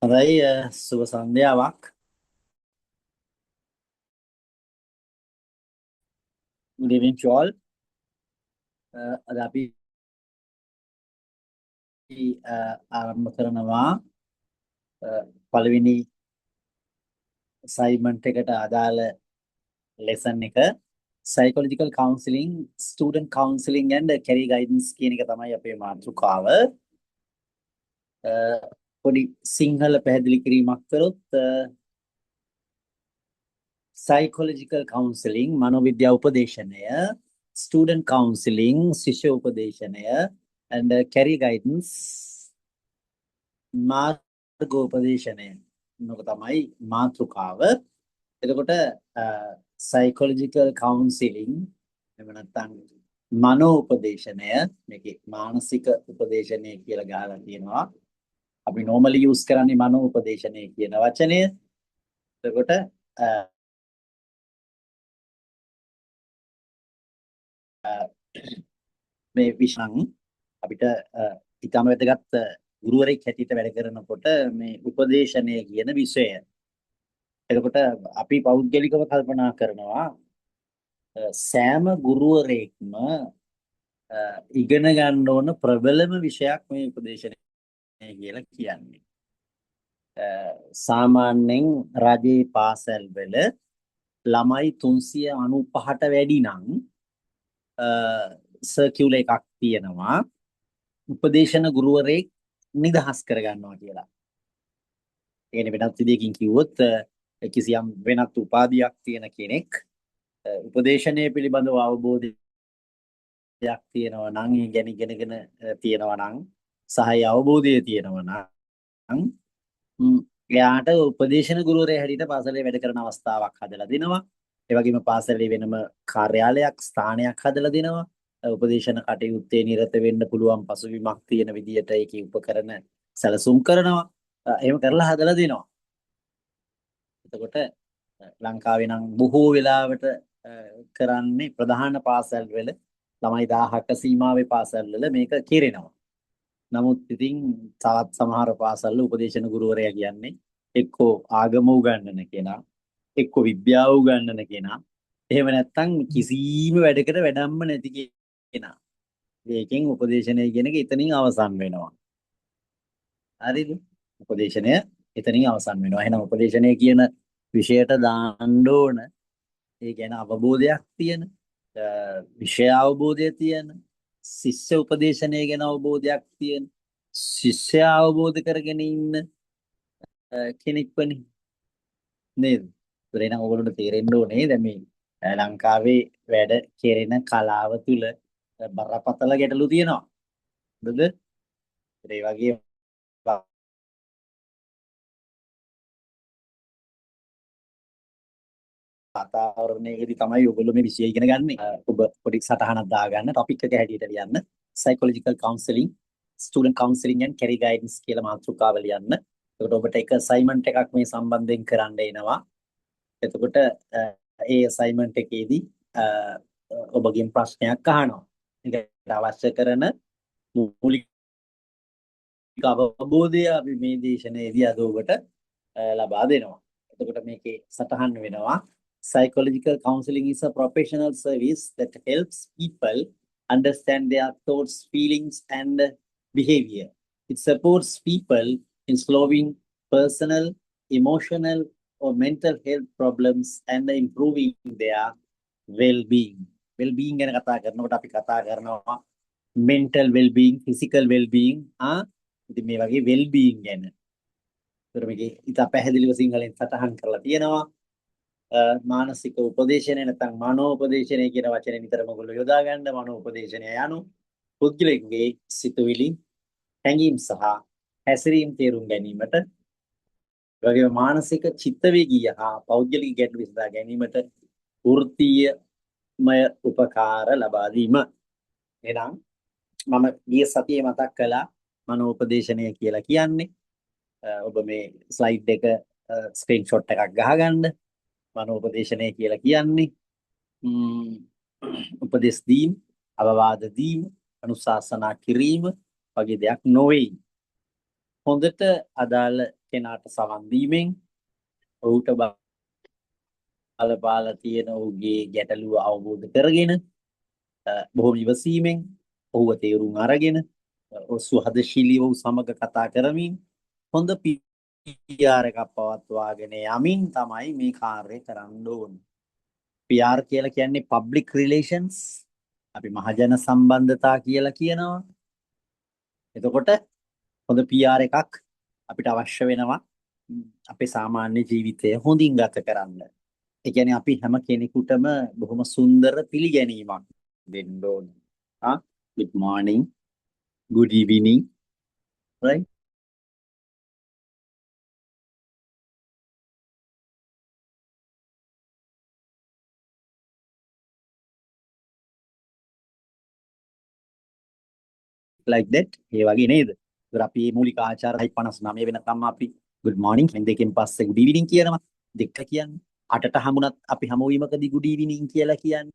හොඳයි, සුබ සන්ධ්‍යාවක්. Good evening to all. අද අපි ආරම්භ කරනවා පළවෙනි අසයින්මන්ට් එකට අදාළ ලෙසන් එක, psychological counseling, student counseling and career guidance කියන එක තමයි අපේ මාතෘකාව. පොඩි සිංහල පැහැදිලි කිරීමක් කරොත්, psychological counseling මනෝවිද්‍යා උපදේශනය, student counseling ශිෂ්‍ය උපදේශනය and career guidance මාර්ගෝපදේශනය. ඔක තමයි මාතෘකාව. එතකොට psychological counseling එහෙම නැත්නම් මනෝ උපදේශනය, මේකේ මානසික උපදේශනය කියලා ගහලා තියෙනවා. අපි normally use කරන්නේ මනෝ උපදේශනය කියන වචනය. එතකොට මේ විෂයන් අපිට ඉතාම වැදගත් ගුරුවරයෙක් හැටියට වැඩ කරනකොට මේ උපදේශනය කියන විෂය. එතකොට අපි පෞද්ගලිකව කල්පනා කරනවා සෑම ගුරුවරයෙක්ම ඉගෙන ගන්න ඕන ප්‍රබලම විෂයක් මේ උපදේශනය කියලා කියන්නේ. සාමාන්‍යයෙන් රජයේ පාසල් වල ළමයි 395ට වැඩි නම් සර්කියුලර් එකක් තියෙනවා උපදේශන ගුරුවරයෙක් නිදහස් කරගන්නවා කියලා. ඒ කියන්නේ වෙනත් විදියකින් කිව්වොත්, කිසියම් වෙනත් උපාධියක් තියෙන කෙනෙක් උපදේශනය පිළිබඳව අවබෝධයක් තියෙනවා නම්, ඒ ගැන ඉගෙනගෙන තියෙනවා නම් සහ ඒ අවබෝධය තියෙනවා නම්, එයාට උපදේශන ගුරුවරයා හැටියට පාසලේ වැඩ කරන අවස්ථාවක් හදලා දෙනවා. ඒ වගේම පාසලේ වෙනම කාර්යාලයක්, ස්ථානයක් හදලා දෙනවා. උපදේශන කටයුත්තේ නිරත වෙන්න පුළුවන් පසුබිමක් තියෙන විදියට ඒකේ උපකරණ සැලසුම් කරනවා. එහෙම කරලා හදලා දෙනවා. එතකොට ලංකාවේ නම් බොහෝ වෙලාවට කරන්නේ ප්‍රධාන පාසල් වල, ළමයි 1000ක සීමාවේ පාසල් වල මේක කෙරෙනවා. නමුත් ඉතින් තවත් සමහර පාසල් වල උපදේශන ගුරුවරයා කියන්නේ එක්කෝ ආගම උගන්වන කෙනා, එක්කෝ විද්‍යාව උගන්වන කෙනා, එහෙම නැත්නම් කිසිම වැඩකට වැඩම්ම නැති කෙනා. ඒකෙන් උපදේශනය කියන එක එතනින් අවසන් වෙනවා. හරිද? උපදේශනය එතනින් අවසන් වෙනවා. එහෙනම් උපදේශනය කියන විෂයට දාන්න ඕන ඒ ගැන අවබෝධයක් තියෙන, විෂය අවබෝධය තියෙන, ශිෂ්‍ය උපදේශනය ගැන අවබෝධයක් තියෙන, ශිෂ්‍ය අවබෝධ කරගෙන ඉන්න කෙනෙක් වනේ නේද? ඒතර එහෙනම් ඔයගොල්ලන්ට තේරෙන්න ඕනේ දැන් මේ ලංකාවේ වැඩ කෙරෙන කලාව තුල බරපතල ගැටලු තියෙනවා. හරිද? ඒ වගේ වාතාවරණයකදී තමයි ඔයගොල්ලෝ මේ විෂය ඉගෙන ගන්නේ. ඔබ පොඩි සටහනක් දාගන්න, ටොපික් එක හැටියට ලියන්න. Psychological counseling, student counseling and career guidance කියලා මාතෘකාව ලියන්න. එතකොට ඔබට එක අසයින්මන්ට් එකක් මේ සම්බන්ධයෙන් කරන්න එනවා. එතකොට ඒ අසයින්මන්ට් එකේදී ඔබගෙන් ප්‍රශ්නයක් අහනවා. ඒකට අවශ්‍ය කරන මූලික අවබෝධය අපි මේ දේශනාවේදී අද ඔබට ලබා දෙනවා. එතකොට මේකේ සටහන් වෙනවා, psychological counseling is a professional service that helps people understand their thoughts, feelings and behavior. It supports people in solving personal, emotional or mental health problems and improving their well-being. Well-being ගැන කතා කරනකොට අපි කතා කරනවා mental well-being, physical well-being, ආ ඉතින් මේ වගේ well-being ගැන. ඒතර මේකේ ඉතා පැහැදිලිව සිංහලෙන් සටහන් කරලා තියෙනවා. මානසික උපදේශනය නැත්නම් මනෝ උපදේශනය කියන වචනේ නිතරම ඔයගොල්ලෝ යොදා ගන්න. මනෝ උපදේශනය යනු පුද්ගලයෙකුගේ සිතුවිලි, හැඟීම් සහ හැසිරීම් තේරුම් ගැනීමට, ඒ වගේම මානසික, චිත්තවේගීය හා පෞද්ගලික ගැටලු විසඳා ගැනීමට වෘත්තීයමය උපකාර ලබා දීම. එහෙනම් මම ගිය සතියේ මතක් කළා මනෝ උපදේශනය කියලා කියන්නේ. ඔබ මේ ස්ලයිඩ් එක ස්ක්‍රීන්ෂොට් එකක් ගහගන්න. මනෝ උපදේශනය කියලා කියන්නේ උපදෙස් දීම, අවවාද දීම, අනුශාසනා කිරීම වගේ දෙයක් නොවේ. හොඳට අදාළ කෙනාට සවන් දීමෙන්, ඔහුට බලපාලා තියෙන ඔහුගේ ගැටලුව අවබෝධ කරගෙන, බොහොම ඉවසීමෙන් ඔහුව තේරුම් අරගෙන, සුහදශීලීව ඔහු සමග කතා කරමින් හොඳ PR එකක් පවත්වාගෙන යමින් තමයි මේ කාර්යය කරන්න ඕනේ. PR කියලා කියන්නේ public relations, අපි මහජන සම්බන්ධතා කියලා කියනවා. එතකොට හොඳ PR එකක් අපිට අවශ්‍ය වෙනවා අපේ සාමාන්‍ය ජීවිතය හොඳින් ගත කරන්න. ඒ කියන්නේ අපි හැම කෙනෙකුටම බොහොම සුන්දර පිළිගැනීමක් දෙන්න ඕනේ. ආ, good morning, good evening, right? Like that. ඒ වගේ නේද? ඒතර අපි මේ මූලික ආචාර 59 වෙනකම්ම අපි good morning දෙකෙන් පස්සේ good evening කියනවා. දෙක කියන්නේ අටට හමුණත් අපි හමුවීමකදී good evening කියලා කියන්නේ.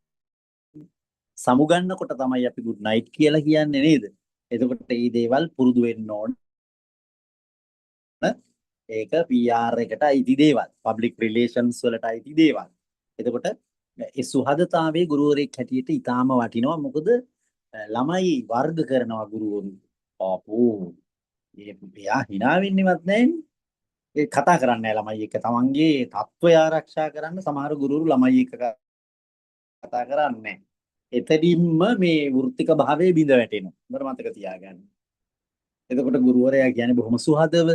සමුගන්නකොට තමයි අපි good night කියලා කියන්නේ නේද? එතකොට මේ දේවල් පුරුදු වෙන්න ඕන. ඒක PR එකට අයිති දේවල්, public relations වලට අයිති දේවල්. එතකොට ඒ සුහදතාවයේ ගුරුවරයෙක් හැටියට ඊටාම වටිනවා. මොකද ළමයි වර්ග කරනවා ගුරුවරු. අපෝ එයා හිනා වෙන්නේවත් නැහැනේ. ඒ කතා කරන්නේ නැහැ ළමයි එක්ක. තමන්ගේ තත්ත්වය ආරක්ෂා කරන්න සමහර ගුරුවරු ළමයි එක්ක කතා කරන්නේ නැහැ. එතනින්ම මේ වෘත්තික භාවයේ බිඳ වැටෙනවා. හොඳට මතක තියාගන්න. එතකොට ගුරුවරයා කියන්නේ බොහොම සුහදව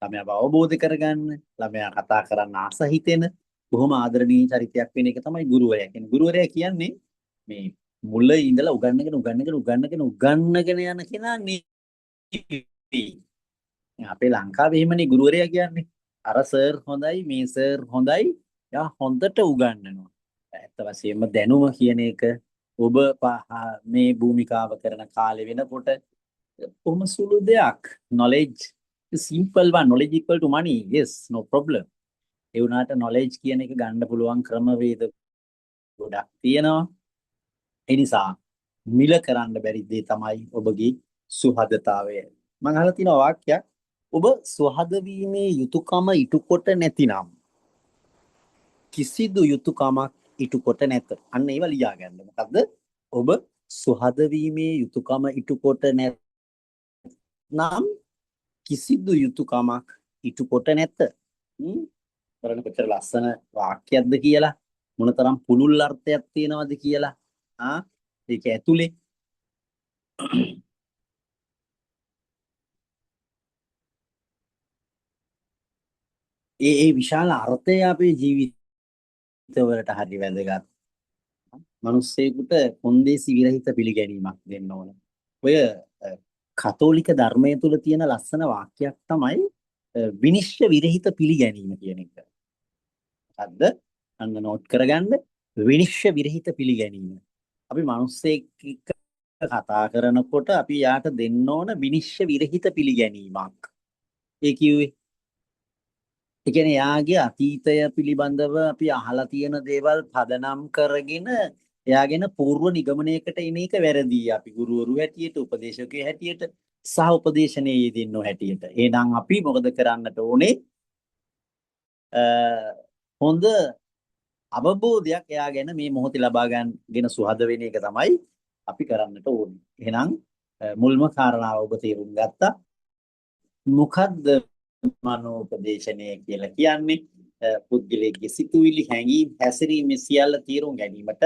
ළමයාව අවබෝධ කරගන්න, ළමයා කතා කරන්න ආස හිතෙන බොහොම ආදරණීය චරිතයක් වෙන එක තමයි ගුරුවරයා කියන්නේ. ගුරුවරයා කියන්නේ මේ මුල ඉඳලා උගන්නගෙන උගන්නගෙන උගන්නගෙන උගන්නගෙන යන කෙනා නෙවෙයි. අපේ ලංකාවේ එහෙමනේ ගුරුවරයා කියන්නේ. අර සර් හොඳයි, මේ සර් හොඳයි, එයා හොඳට උගන්නනවා. ඇත්ත වශයෙන්ම දැනුම කියන එක ඔබ මේ භූමිකාව කරන කාලේ වෙනකොට බොහොම සුළු දෙයක්. Knowledge is simple one. Knowledge equal to money. Yes, no problem. ඒ වුණාට knowledge කියන එක ගන්න පුළුවන් ක්‍රමවේද ගොඩක් තියෙනවා. ඒ නිසා මිල කරන්න බැරි දේ තමයි ඔබගේ සුහදතාවය. මං අහලා තියෙන වාක්‍යයක්, ඔබ සුහද වීමේ යුතුයකම ඉටුකොට නැතිනම් කිසිදු යුතුයකමක් ඉටුකොට නැත. අන්න ඒවා ලියා ගන්න. මොකද්ද? ඔබ සුහද වීමේ යුතුයකම ඉටුකොට නැත්නම් කිසිදු යුතුයකමක් ඉටුකොට නැත. බලන්න කොච්චර ලස්සන වාක්‍යයක්ද කියලා, මොනතරම් පුළුල් අර්ථයක් තියෙනවද කියලා. ආ, ඒක ඇතුලේ ඒ ඒ විශාල අර්ථය අපේ ජීවිතවලට හරි වැදගත්. මිනිස්සෙකුට කොන්දේසි විරහිත පිළිගැනීමක් දෙන්න ඕන. ඔය කතෝලික ධර්මය තුල තියෙන ලස්සන වාක්‍යයක් තමයි විනිශ්චය විරහිත පිළිගැනීම කියන එක. මොකද්ද? අන්න නෝට් කරගන්න. විනිශ්චය විරහිත පිළිගැනීම. අපි මිනිස්සෙක් එක්ක කතා කරනකොට අපි යාට දෙන්න ඕන විනිශ්චය විරහිත පිළිගැනීමක්. ඒ කිව්වේ ඒ කියන්නේ එයාගේ අතීතය පිළිබඳව අපි අහලා තියෙන දේවල් පදනම් කරගෙන එයා ගැන පූර්ව නිගමනයකට එන එක වැරදි. අපි ගුරුවරු හැටියට, උපදේශකයෝ හැටියට සහ උපදේශනයේ යෙදෙන්නෝ හැටියට. එහෙනම් අපි මොකද කරන්නට ඕනේ? හොඳ අවබෝධයක් එයා ගැන මේ මොහොතේ ලබා ගන්නගෙන සුහද වෙන එක තමයි අපි කරන්නට ඕනේ. එහෙනම් මුල්ම කාරණාව ඔබ තේරුම් ගත්තා. මොකද්ද මනෝපදේශනය කියලා කියන්නේ? පුද්ගලයෙක්ගේ සිතුවිලි, හැඟීම්, හැසිරීම සියල්ල තේරුම් ගැනීමට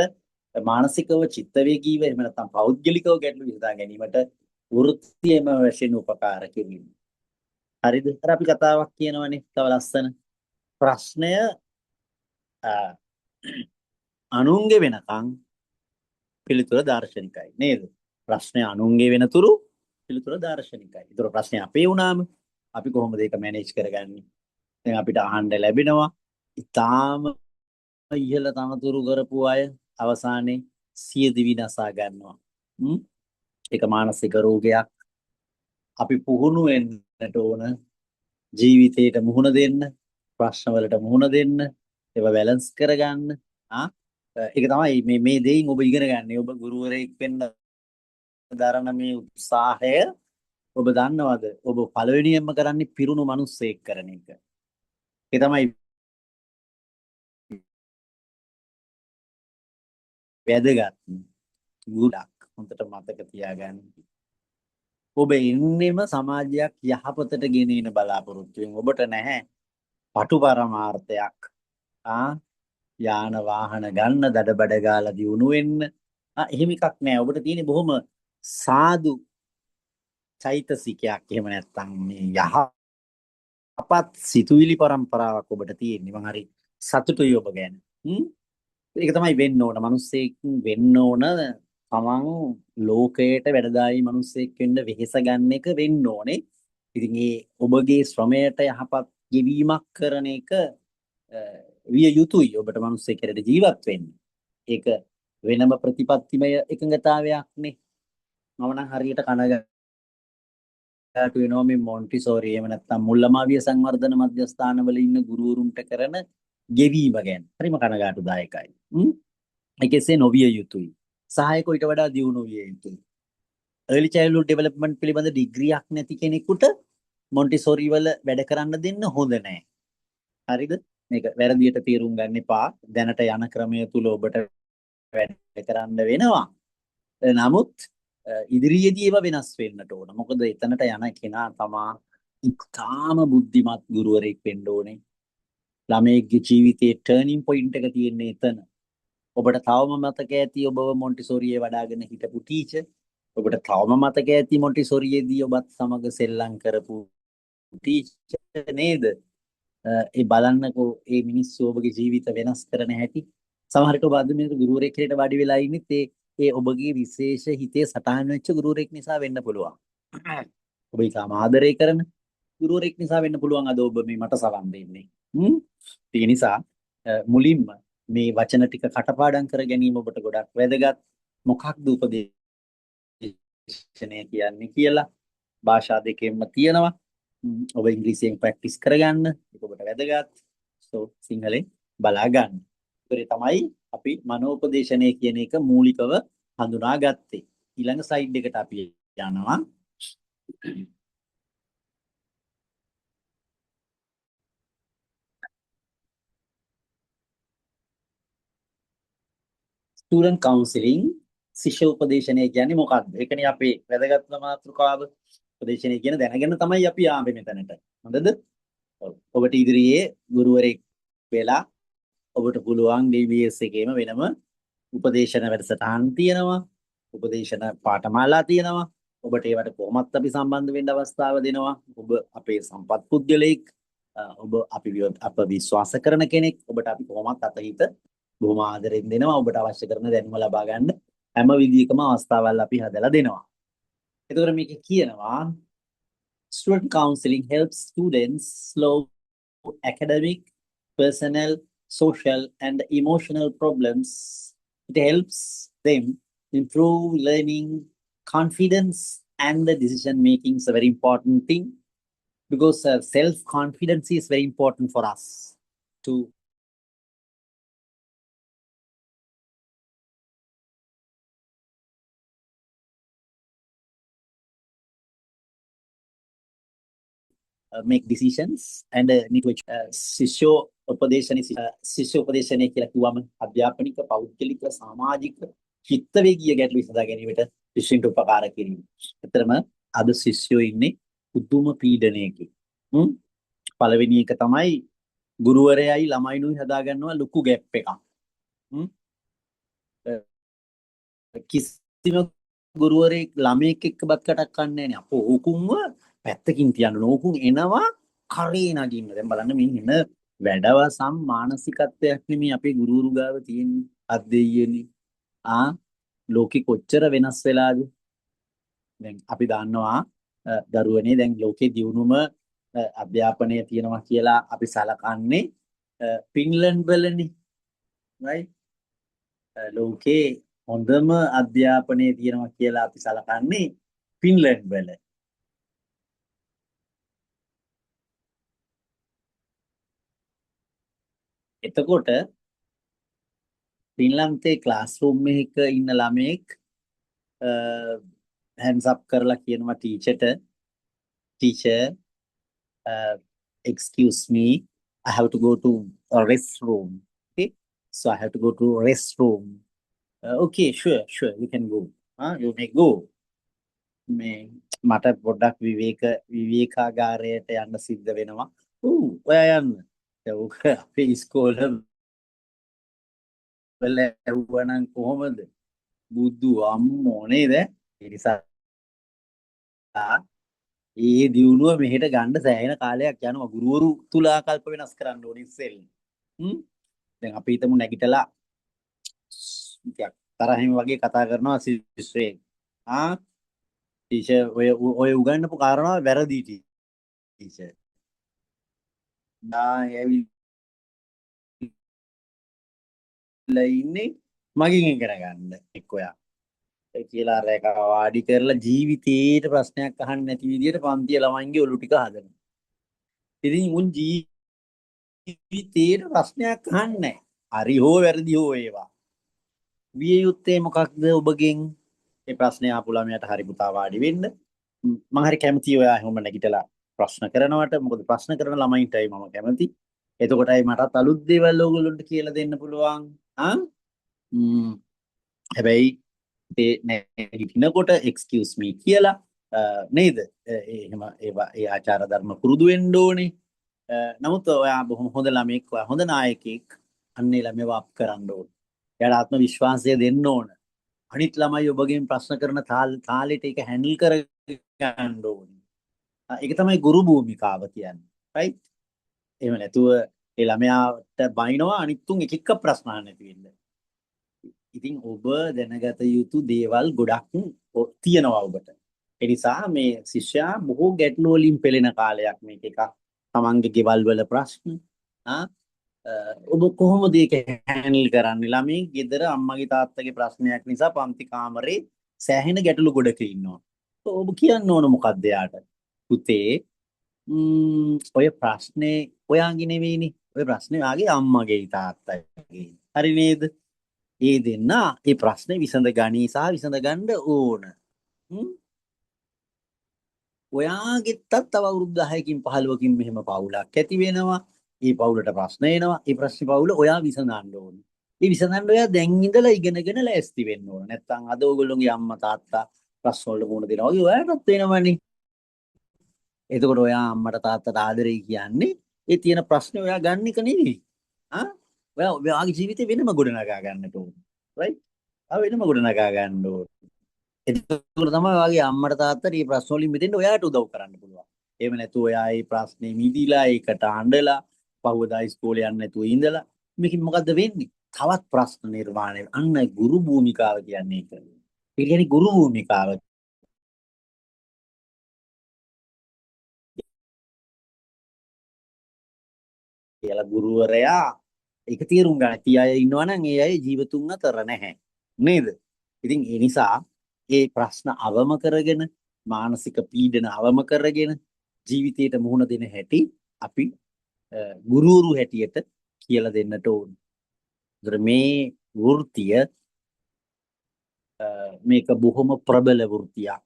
මානසිකව, චිත්ත වේගීව, එහෙම නැත්නම් පෞද්ගලිකව ගැටලු විසඳා ගැනීමට වෘත්තියම වශයෙන් උපකාර කිරීම. හරිද? අර අපි කතාවක් කියනවනේ තව ලස්සන. ප්‍රශ්නය අනුන්ගේ වෙනකන් පිළිතුර දාර්ශනිකයි නේද? ප්‍රශ්නය අනුන්ගේ වෙනතුරු පිළිතුර දාර්ශනිකයි. ඒතර ප්‍රශ්නය අපේ වුණාම අපි කොහොමද ඒක මැනේජ් කරගන්නේ? දැන් අපිට අහන්න ලැබෙනවා ඉතාම ඉහළ තනතුරු කරපු අය අවසානයේ සියදිවි නසා ගන්නවා. ඒක මානසික රෝගයක්. අපි පුහුණු වෙන්නට ඕන ජීවිතේට මුහුණ දෙන්න, ප්‍රශ්න වලට මුහුණ දෙන්න, ඒවා බැලන්ස් කරගන්න. ඒක තමයි මේ මේ දෙයින් ඔබ ඉගෙන ගන්න. ඔබ ගුරුවරයෙක් වෙන්න දරන මේ උත්සාහය ඔබ දන්නවද, ඔබ පළවෙනියෙන්ම කරන්නේ පිරුණු මිනිස්සෙක් කරන එක. ඒ තමයි වැදගත් ගුණක්. හොඳට මතක තියාගන්න. ඔබ එන්නෙම සමාජයක් යහපතට ගෙන එන බලාපොරොත්තුවෙන්. ඔබට නැහැ පටු පරමාර්ථයක්. යාන වාහන ගන්න, දඩබඩ ගාලා දියුණු වෙන්න. එහෙම එකක් නෑ. ඔබට තියෙන්නේ බොහොම සාදු චෛතසිකයක්. එහෙම නැත්නම් මේ යහපත් සිතුවිලි පරම්පරාවක් ඔබට තියෙන්නේ. මං හරි සතුටුයි ඔබ ගැන. ඒක තමයි වෙන්න ඕන. මිනිස්සෙක් වෙන්න ඕන තමන් ලෝකයට වැඩදායී මිනිස්සෙක් වෙන්න වෙහෙස ගන්න එක වෙන්න ඕනේ. ඉතින් ඒ ඔබගේ ශ්‍රමයට යහපත් ගෙවීමක් කරන එක විය යුතුයි ඔබට මිනිස්සෙක් හැටියට ජීවත් වෙන්න. ඒක වෙනම ප්‍රතිපත්තිමය එකඟතාවයක් නේ. මම නම් හරියට කනගාටු වෙනවා මේ මොන්ටිසෝරි එහෙම නැත්නම් මුල්ලමාවිය සංවර්ධන මධ්‍යස්ථානවල ඉන්න ගුරුවරුන්ට කරන ගෙවීම ගැන. හරිම කනගාටුදායකයි. ඒක එසේ නොවිය යුතුයි. සහායකෝ ඊට වඩා දියුණු විය යුතුයි. අර්ලි චයිල්ඩ්හුඩ් ඩෙවලොප්මන්ට් පිළිබඳ ඩිග්‍රියක් නැති කෙනෙකුට මොන්ටිසෝරි වල වැඩ කරන්න දෙන්න හොඳ නෑ. හරිද? මේක වැරදියට තේරුම් ගන්න එපා. දැනට යන ක්‍රමය තුල ඔබට වැඩ කරන්න වෙනවා. නමුත් ඉදිරියේදී ඒවා වෙනස් වෙන්නට ඕන. මොකද එතනට යන කෙනා තමා ඉතාම බුද්ධිමත් ගුරුවරයෙක් වෙන්න ඕනේ. ළමයෙක්ගේ ජීවිතයේ ටර්නින් පොයින්ට් එක තියෙන්නේ එතන. ඔබට තවම මතක ඇති ඔබව මොන්ටිසෝරියේ වඩාගෙන හිටපු ටීචර්. ඔබට තවම මතක ඇති මොන්ටිසෝරියේදී ඔබත් සමග සෙල්ලම් කරපු ටීචර් නේද? ඒ බලන්නකෝ ඒ මිනිස්සු ඔබගේ ජීවිත වෙනස් කරන හැටි. සමහර විට ඔබ අද මේ ගුරුවරයෙක් හැටියට වාඩි වෙලා ඉන්නෙත් ඒ ඒ ඔබගේ විශේෂ හිතේ සටහන් වෙච්ච ගුරුවරයෙක් නිසා වෙන්න පුළුවන්. ඔබ ඉතාම ආදරය කරන ගුරුවරයෙක් නිසා වෙන්න පුළුවන් අද ඔබ මේ මට සවන් දෙන්නේ. ඒ නිසා මුලින්ම මේ වචන ටික කටපාඩම් කර ගැනීම ඔබට ගොඩක් වැදගත්. මොකක්ද උපදේශනය කියන්නේ කියලා භාෂා දෙකෙන්ම තියෙනවා. ඔබ ඉංග්‍රීසියෙන් ප්‍රැක්ටිස් කරගන්න. ඒක ඔබට වැදගත්. සෝ සිංහලෙන් බලා ගන්න. ඒකේ තමයි අපි මනෝපදේශනය කියන එක මූලිකව හඳුනාගත්තේ. ඊළඟ ස්ලයිඩ් එකට අපි යනවා. ස්ටුඩන්ට් කවුන්සිලිං, ශිෂ්‍ය උපදේශනය කියන්නේ මොකක්ද? ඒකනේ අපේ වැදගත්ම මාතෘකාව. උපදේශනය කියන දැනගෙන තමයි අපි ආවේ මෙතනට. හොඳද? ඔව්. ඔබට ඉදිරියේ ගුරුවරයෙක් වෙලා ඔබට පුළුවන් DBS එකේම වෙනම උපදේශන වැඩසටහන් තියෙනවා. උපදේශන පාඨමාලා තියෙනවා. ඔබට ඒවට කොහොමත් අපි සම්බන්ධ වෙන්න අවස්ථාව දෙනවා. ඔබ අපේ සම්පත් පුද්ගලයෙක්. ඔබ අපි අප විශ්වාස කරන කෙනෙක්. ඔබට අපි කොහොමත් අතහිත බොහොම ආදරෙන් දෙනවා. ඔබට අවශ්‍ය කරන දැනුම ලබා ගන්න හැම විදිහකම අවස්ථාවල් අපි හදලා දෙනවා. එතකොට මේක කියනවා student counseling helps students solve academic, personal, social and emotional problems. It helps them improve learning, confidence and the decision making is a very important thing, because self confidence is very important for us to make decisions and need to ශිෂ්‍ය උපදේශන. ශිෂ්‍ය උපදේශනය කියලා කිව්වම අධ්‍යාපනික, පෞද්ගලික, සමාජික, චිත්ත වේගීය ගැටලු විසඳා ගැනීමට ශිෂ්‍යයින්ට උපකාර කිරීම. ඇත්තටම අද ශිෂ්‍යයෝ ඉන්නේ පුදුම පීඩනයකින්. පළවෙනි එක තමයි ගුරුවරයයි ළමයිනුයි හදා ගන්නවා ලොකු ගැප් එකක්. කිසිම ගුරුවරයෙක් ළමයෙක් එක්ක බත් කටක් කන්නේ නැහැ නේ. අපෝ ඕකුන්ව පැත්තකින් තියන්න ඕන. ඕකුන් එනවා කරේ නගින්න. දැන් බලන්න මේ එන වැඩවසම් මානසිකත්වයක් නෙමෙයි අපේ ගුරුවරු ගාව තියෙන්නේ. අද්දෙයියනේ. ලෝකෙ කොච්චර වෙනස් වෙලාද? දැන් අපි දන්නවා දරුවනේ, දැන් ලෝකේ දියුණුම අධ්‍යාපනය තියෙනවා කියලා අපි සලකන්නේ ෆින්ලන්ඩ් වලනේ. Right? ලෝකේ හොඳම අධ්‍යාපනය තියෙනවා කියලා අපි සලකන්නේ ෆින්ලන්ඩ් වල. එතකොට ෆින්ලන්තේ ක්ලාස් රූම් එකක ඉන්න ළමයෙක් හැන්ඩ්ස් අප් කරලා කියනවා ටීචර්ට, Teacher, excuse me, I have to go to a restroom. Okay, so I have to go to restroom. Okay, sure, sure, you can go. You may go. මේ මට පොඩ්ඩක් විවේකාගාරයට යන්න සිද්ධ වෙනවා. ඔව්, ඔයා යන්න. දැන් ඕක අපේ ඉස්කෝලේ වල ඇහුවනම් කොහොමද? බුදු අම්මෝ නේද? ඒ නිසා ඒ දියුණුව මෙහෙට ගන්න සෑහෙන කාලයක් යනවා. ගුරුවරු තුල ආකල්ප වෙනස් කරන්න ඕනේ ඉස්සෙල්ලා. දැන් අපි හිතමු නැගිටලා ටිකක් තරහින් වගේ කතා කරනවා ශිෂ්‍යයෙක්. ටීචර්, ඔය උගන්වපු කාරණාව වැරදි ටීචර්. ඇවිල්ලා ඉන්නේ මගෙන් ඉගෙන ගන්න එක්ක ඔයා. ඒ කියලා අර එක වාඩි කරලා ජීවිතේට ප්‍රශ්නයක් අහන්න නැති විදියට පන්තිය ළමයින්ගේ ඔලු ටික හදනවා. ඉතින් උන් ජීවිතේට ප්‍රශ්නයක් අහන්නේ නැහැ. හරි හෝ වැරදි හෝ ඒවා. විය යුත්තේ මොකක්ද ඔබගෙන්? ඒ ප්‍රශ්නේ අහපු ළමයාට හරි පුතා වාඩි වෙන්න. මං හරි කැමතියි ඔයා එහෙම නැගිටලා ප්‍රශ්න කරනවට. මොකද ප්‍රශ්න කරන ළමයින්ටයි මම කැමති. එතකොටයි මටත් අලුත් දේවල් ඕගොල්ලන්ට කියලා දෙන්න පුළුවන්. හැබැයි ඒ නැගිටිනකොට එක්ස්කියුස් මී කියලා නේද? එහෙම ඒවා ඒ ආචාර ධර්ම පුරුදු වෙන්න ඕනේ. නමුත් ඔයා බොහොම හොඳ ළමෙක්, ඔයා හොඳ නායකයෙක්. අන්න ඒ ළමයාව අප් කරන්න ඕනේ. එයාට ආත්ම විශ්වාසය දෙන්න ඕන. අනිත් ළමයි ඔබගෙන් ප්‍රශ්න කරන තාලෙට ඒක හැන්ඩල් කරගන්න ඕනේ. ඒක තමයි ගුරු භූමිකාව කියන්නේ. රයිට්? එහෙම නැතුව ඒ ළමයාට බයිනවා අනිත් තුන් එක එක ප්‍රශ්න අහන්න නැති වෙන්න. ඉතින් ඔබ දැනගත යුතු දේවල් ගොඩක් තියෙනවා ඔබට. ඒ නිසා මේ ශිෂ්‍යයා බොහෝ ගැටලු වලින් පෙළෙන කාලයක් මේක එකක්. තමන්ගේ ගෙවල් වල ප්‍රශ්න. ඔබ කොහොමද ඒක හැන්ඩල් කරන්නේ? ළමයි ගෙදර අම්මගේ තාත්තගේ ප්‍රශ්නයක් නිසා පන්ති කාමරේ සෑහෙන ගැටලු ගොඩක ඉන්නවා. ඔබ කියන්න ඕන මොකද්ද එයාට? පුතේ, ඔය ප්‍රශ්නේ ඔයාගේ නෙවෙයිනේ. ඔය ප්‍රශ්නේ ඔයාගේ අම්මගේ තාත්තගේ. හරි නේද? ඒ දෙන්න ඒ ප්‍රශ්නේ විසඳ ගනී සහ විසඳ ගන්න ඕන. ඔයාගෙත්තත් තව අවුරුදු 10කින් 15කින් මෙහෙම පවුලක් ඇති වෙනවා. ඒ පවුලට ප්‍රශ්න එනවා. ඒ ප්‍රශ්නේ පවුල ඔයා විසඳන්න ඕන. ඒ විසඳන්න ඔයා දැන් ඉඳලා ඉගෙනගෙන ලෑස්ති වෙන්න ඕන. නැත්තම් අද ඕගොල්ලෝගේ අම්මා තාත්තා ප්‍රශ්න වලට මුහුණ දෙනවා වගේ ඔයාටත් වෙනවනේ. එතකොට ඔයා අම්මට තාත්තට ආදරේ කියන්නේ ඒ තියෙන ප්‍රශ්නේ ඔයා ගන්න එක නෙවෙයි. ඔයා ඔයාගේ ජීවිතේ වෙනම ගොඩනගා ගන්නට ඕන. රයිට්? ආ වෙනම ගොඩනගා ගන්න ඕන. එතකොට තමයි ඔයාගේ අම්මට තාත්තට මේ ප්‍රශ්න වලින් මිදෙන්න ඔයාට උදව් කරන්න පුළුවන්. එහෙම නැතුව ඔයා මේ ප්‍රශ්නේ මිදිලා ඒකට අඬලා පහුවදා ඉස්කෝලේ යන්න නැතුව ඉඳලා මේකෙන් මොකද්ද වෙන්නේ? තවත් ප්‍රශ්න නිර්මාණය. අන්න ගුරු භූමිකාව කියන්නේ ඒක. ඒ කියන්නේ ගුරු භූමිකාව කියලා ගුරුවරයා ඒක තේරුම් ගන්න. ඉතින් අය ඉන්නවා නම් ඒ අය ජීවතුන් අතර නැහැ. නේද? ඉතින් ඒ නිසා ඒ ප්‍රශ්න අවම කරගෙන මානසික පීඩන අවම කරගෙන ජීවිතයට මුහුණ දෙන හැටි අපි ගුරුවරු හැටියට කියලා දෙන්නට ඕන. ඒතර මේ වෘත්තිය මේක බොහොම ප්‍රබල වෘත්තියක්.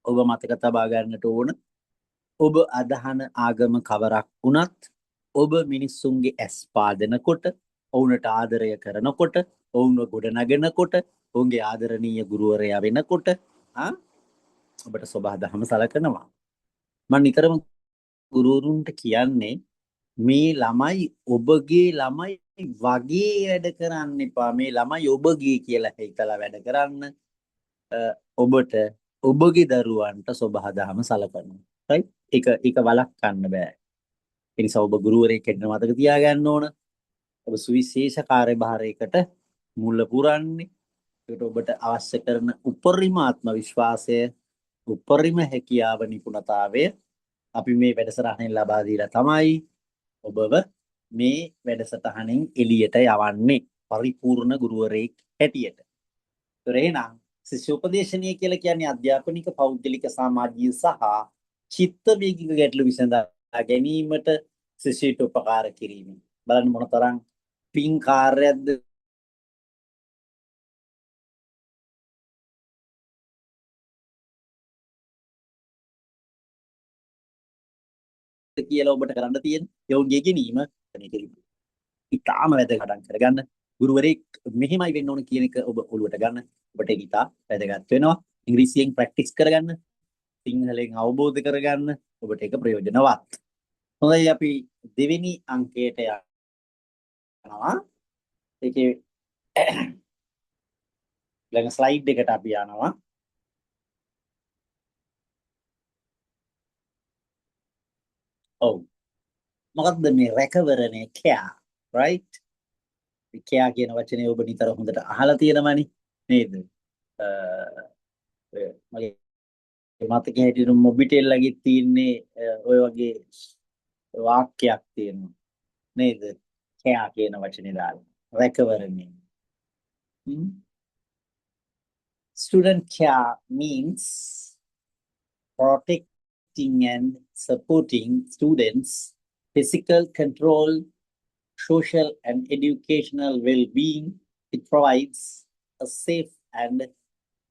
ඔබ මතක තබා ගන්නට ඕන. ඔබ අදහන ආගම කවරක් වුණත් ඔබ මිනිස්සුන්ගේ ඇස් පාදනකොට, ඔවුන්ට ආදරය කරනකොට, ඔවුන්ව ගොඩනගනකොට, ඔවුන්ගේ ආදරණීය ගුරුවරයා වෙනකොට ඔබට සොබා දහම සලකනවා. මම නිතරම ගුරුවරුන්ට කියන්නේ මේ ළමයි ඔබගේ ළමයි වගේ වැඩ කරන්න එපා. මේ ළමයි ඔබගේ කියලා හිතලා වැඩ කරන්න. ඔබට ඔබගේ දරුවන්ට සොබා දහම සලකනවා. රයිට්? ඒක වළක්වන්න බෑ. ඒ නිසා ඔබ ගුරුවරයෙක් හැටියට මතක තියාගන්න ඕන. ඔබ සුවිශේෂ කාර්යභාරයකට මුල පුරන්නේ. ඒකට ඔබට අවශ්‍ය කරන උපරිම ආත්ම විශ්වාසය, උපරිම හැකියාව, නිපුණතාවය අපි මේ වැඩසටහනෙන් ලබා දීලා තමයි ඔබව මේ වැඩසටහනෙන් එළියට යවන්නේ පරිපූර්ණ ගුරුවරයෙක් හැටියට. ඒතර එහෙනම් ශිෂ්‍ය උපදේශනීය කියලා කියන්නේ අධ්‍යාපනික, පෞද්ගලික, සමාජීය සහ චිත්ත වේගික ගැටලු විසඳා ගැනීමට ශිෂ්‍යයට උපකාර කිරීම. බලන්න මොනතරම් පින් කාර්යයක්ද කියලා ඔබට කරන්න තියෙන ඒ ඉගෙනීම මේක ඉතාම වැදගත් කරගන්න. ගුරුවරයෙක් මෙහෙමයි වෙන්න ඕන කියන එක ඔබ ඔළුවට ගන්න. ඔබට ඒක ඉතා වැදගත් වෙනවා. ඉංග්‍රීසියෙන් ප්‍රැක්ටිස් කරගන්න, සිංහලෙන් අවබෝධ කරගන්න ඔබට ඒක ප්‍රයෝජනවත්. හොඳයි, අපි දෙවෙනි අංකයට යනවා. ඒකේ ළඟ ස්ලයිඩ් එකට අපි යනවා. ඔව්. මොකක්ද මේ රැකවරණය? Care, right? Care කියන වචනේ ඔබ නිතර හොඳට අහලා තියෙනවනේ නේද? මගේ මතකයේ හැටියට මොබිටෙල් ලගේ තියෙන්නේ ඔය වගේ වාක්‍යයක් තියෙනවා නේද? කෙයා කියන වචනේ දාලා රැකවරණය. Student care means protecting and supporting students' physical control, social and educational well-being. It provides a safe and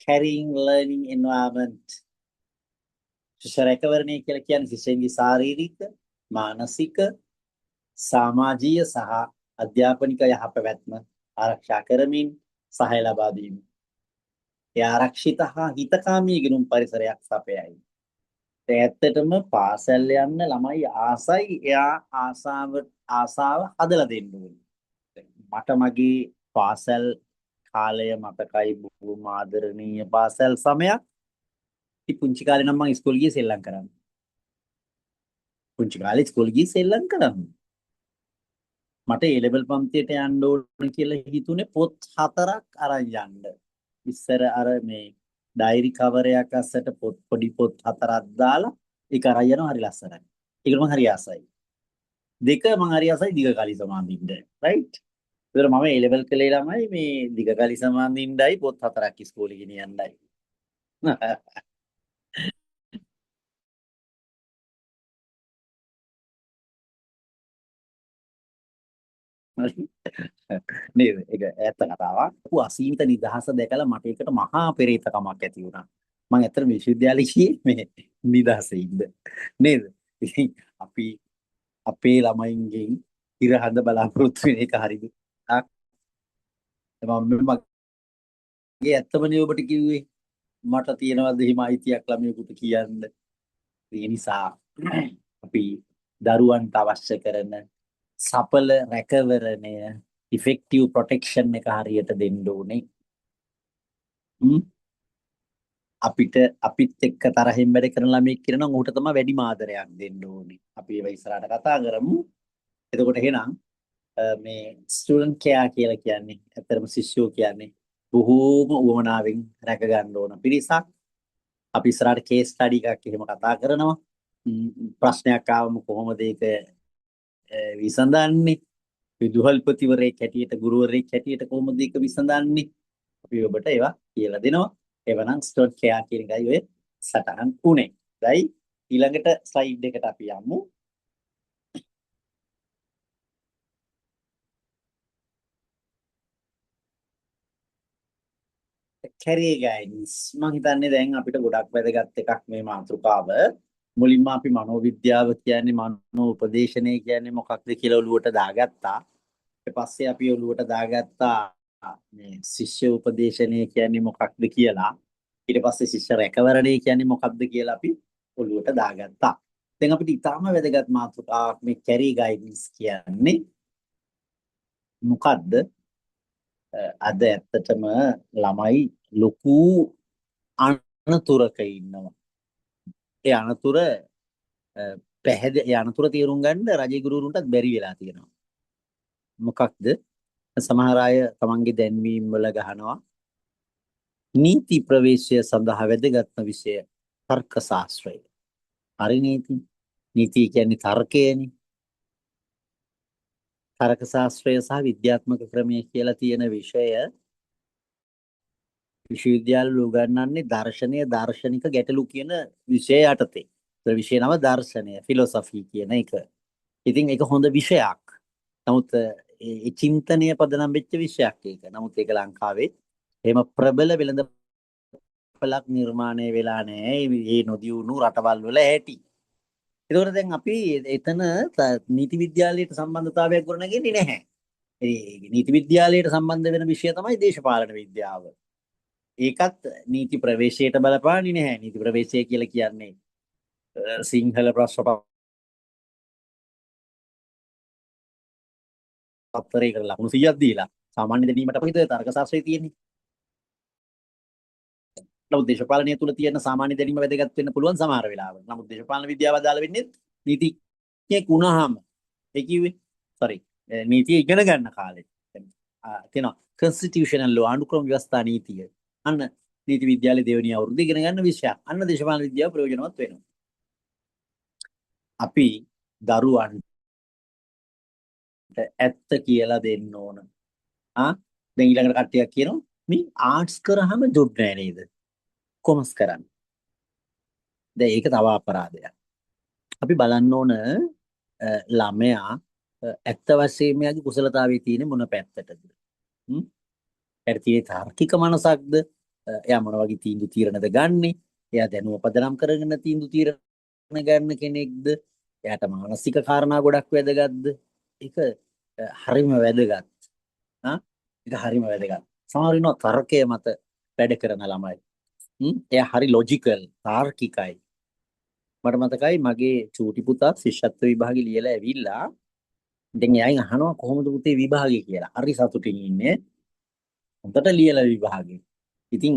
caring learning environment. ශිෂ්‍ය රැකවරණය කියලා කියන්නේ ශිෂ්‍යයන්ගේ ශාරීරික, මානසික, සමාජීය සහ අධ්‍යාපනික යහපැවැත්ම ආරක්ෂා කරමින් සහාය ලබා දීම. ඒ ආරක්ෂිත හා හිතකාමී ඉගෙනුම් පරිසරයක් සපයයි. දැන් ඇත්තටම පාසල් යන්න ළමයි ආසයි. එයා ආසාව හදලා දෙන්න ඕනේ. මට මගේ පාසල් කාලය මතකයි, බොහොම ආදරණීය පාසල් සමයක්. ඉතින් පුංචි කාලේ නම් මං ඉස්කෝලේ ගියේ සෙල්ලම් කරන්න. පුංචි කාලේ ඉස්කෝලේ ගියේ සෙල්ලම් කරන්න. මට ඒ ලෙවල් පන්තියට යන්න ඕන කියලා හිතුනේ පොත් 4ක් අරන් යන්න. ඉස්සර අර මේ ඩයරි කවරයක් අස්සට පොත් පොඩි පොත් 4ක් දාලා ඒක අරන් යනවා, හරි ලස්සනයි. ඒකට මං හරි ආසයි. දෙක, මං හරි ආසයි දිග කලිසම අඳින්න. රයිට්? ඒතර මම ඒ ලෙවල් කළේ ළමයි මේ දිග කලිසම අඳින්නයි පොත් 4ක් ඉස්කෝලේ ගෙනියන්නයි. නේද? ඒක ඇත්ත කතාවක්. ඌ අසීමිත නිදහස දැකලා මට ඒකට මහා පෙරේතකමක් ඇති වුණා. මං ඇත්තටම විශ්වවිද්‍යාලේ ගියේ මේ නිදහසේ ඉන්න. නේද? ඉතින් අපි අපේ ළමයින්ගෙන් ඉර හඳ බලාපොරොත්තු වෙන එක හරිද? ආ, මම මගේ ඇත්තමනේ ඔබට කිව්වේ. මට තියෙනවද එහෙම අයිතියක් ළමයෙකුට කියන්න? ඒ නිසා අපි දරුවන්ට අවශ්‍ය කරන සඵල රැකවරණය, ඉෆෙක්ටිව් ප්‍රොටෙක්ෂන් එක හරියට දෙන්න ඕනේ. අපිට අපිත් එක්ක තරහින් වැඩ කරන ළමයෙක් කියනවා නම් ඌට තමයි වැඩිම ආදරයක් දෙන්න ඕනේ. අපි ඒවා ඉස්සරහට කතා කරමු. එතකොට එහෙනම් මේ ස්ටුඩන්ට් කෙයාර් කියලා කියන්නේ ඇත්තටම ශිෂ්‍යයෝ කියන්නේ බොහෝම උවමනාවෙන් රැක ගන්න ඕන පිරිසක්. අපි ඉස්සරහට කේස් ස්ටඩි එකක් එහෙම කතා කරනවා. ප්‍රශ්නයක් ආවම කොහොමද ඒක විසඳන්නේ? විදුහල්පතිවරයෙක් හැටියට, ගුරුවරයෙක් හැටියට කොහොමද ඒක විසඳන්නේ? අපි ඔබට ඒවා කියලා දෙනවා. ඒවා නම් ස්ටුඩන්ට් කෙයාර් කියන එකයි ඔය සටහන් උනේ. හරි, ඊළඟට ස්ලයිඩ් එකට අපි යමු. කැරියර් ගයිඩන්ස්, මං හිතන්නේ දැන් අපිට ගොඩක් වැදගත් එකක් මේ මාතෘකාව. මුලින්ම අපි මනෝවිද්‍යාව කියන්නේ, මනෝ උපදේශනය කියන්නේ මොකක්ද කියලා ඔළුවට දාගත්තා. ඊට පස්සේ අපි ඔළුවට දාගත්තා මේ ශිෂ්‍ය උපදේශනය කියන්නේ මොකක්ද කියලා. ඊට පස්සේ ශිෂ්‍ය රැකවරණය කියන්නේ මොකක්ද කියලා අපි ඔළුවට දාගත්තා. දැන් අපිට ඉතාම වැදගත් මාතෘකාවක් මේ කැරියර් ගයිඩන්ස් කියන්නේ මොකද්ද? අද ඇත්තටම ළමයි ලොකු අනතුරක ඉන්නවා. ඒ අනතුර පැහැද ඒ අනතුර තේරුම් ගන්න රජේ ගුරුවරුන්ටත් බැරි වෙලා තියෙනවා. මොකක්ද? සමහර අය තමන්ගේ දැන්වීම් වල ගහනවා නීති ප්‍රවේශය සඳහා වැදගත්ම විෂය තර්ක ශාස්ත්‍රය. හරි නීති. නීති කියන්නේ තර්කයනේ. තර්ක ශාස්ත්‍රය සහ විද්‍යාත්මක ක්‍රමය කියලා තියෙන විෂය විශ්වවිද්‍යාලවල උගන්වන්නේ දර්ශනය, දාර්ශනික ගැටලු කියන විෂය යටතේ. ඒ විෂය නම දර්ශනය, ෆිලොසොෆි කියන එක. ඉතින් ඒක හොඳ විෂයක්. නමුත් ඒ චින්තනය පදනම් වෙච්ච විෂයක් ඒක. නමුත් ඒක ලංකාවේ එහෙම ප්‍රබල වෙළඳපළක් නිර්මාණය වෙලා නැහැ. ඒ නොදියුණු රටවල් වල ඇති. ඒතකොට දැන් අපි එතන නීති විද්‍යාලයට සම්බන්ධතාවයක් ගොඩනගන්නේ නැහැ. ඒ නීති විද්‍යාලයට සම්බන්ධ වෙන විෂය තමයි දේශපාලන විද්‍යාව. ඒකත් නීති ප්‍රවේශයට බලපාන්නේ නැහැ. නීති ප්‍රවේශය කියලා කියන්නේ සිංහල ප්‍රශ්න පත්‍රයකට ලකුණු 100ක් දීලා සාමාන්‍ය දැනීමට අපිට තර්ක ශාස්ත්‍රයේ තියෙන්නේ. නමුත් දේශපාලනය තුල තියෙන සාමාන්‍ය දැනීම වැදගත් වෙන්න පුළුවන් සමහර වෙලාවට. නමුත් දේශපාලන විද්‍යාව අදාළ වෙන්නේ නීතිඥයෙක් වුණාම. ඒ කිව්වේ සෝරි, නීතිය ඉගෙන ගන්න කාලේ. තියෙනවා කන්ස්ටිටියුෂනල් ලෝ, ආණ්ඩුක්‍රම ව්‍යවස්ථා නීතිය. අන්න නීති විද්‍යාලයේ දෙවෙනි අවුරුද්ද ඉගෙන ගන්න විෂයක්. අන්න දේශපාලන විද්‍යාව ප්‍රයෝජනවත් වෙනවා. අපි දරුවන්ට ඇත්ත කියලා දෙන්න ඕන. ආ දැන් ඊළඟට කට්ටියක් කියනවා මේ ආර්ට්ස් කරාම ජොබ් නෑ නේද? කොමර්ස් කරන්න. දැන් ඒක තව අපරාධයක්. අපි බලන්න ඕන ළමයා ඇත්ත වශයෙන්ම එයාගේ කුසලතාවයේ තියෙන මොන පැත්තටද? හ්ම්? එයාට තියෙන තාර්කික මනසක්ද? එයා මොන වගේ තීන්දුව තීරණද ගන්නෙ? එයා දැනුම පදනම් කරගෙන තීන්දුව තීරණ ගන්න කෙනෙක්ද? එයාට මානසික කාරණා ගොඩක් වැදගත්ද? ඒක හරිම වැදගත්. ආ ඒක හරිම වැදගත්. සමහර ඉන්නවා තර්කය මත වැඩ කරන ළමයි. එයා හරි ලොජිකල්, තාර්කිකයි. මට මතකයි මගේ චූටි පුතා ශිෂ්‍යත්ව විභාගෙ ලියලා ඇවිල්ලා දැන් එයාගෙන් අහනවා කොහොමද පුතේ විභාගෙ කියලා. හරි සතුටින් ඉන්නේ. හොඳට ලියලා විභාගෙ. ඉතින්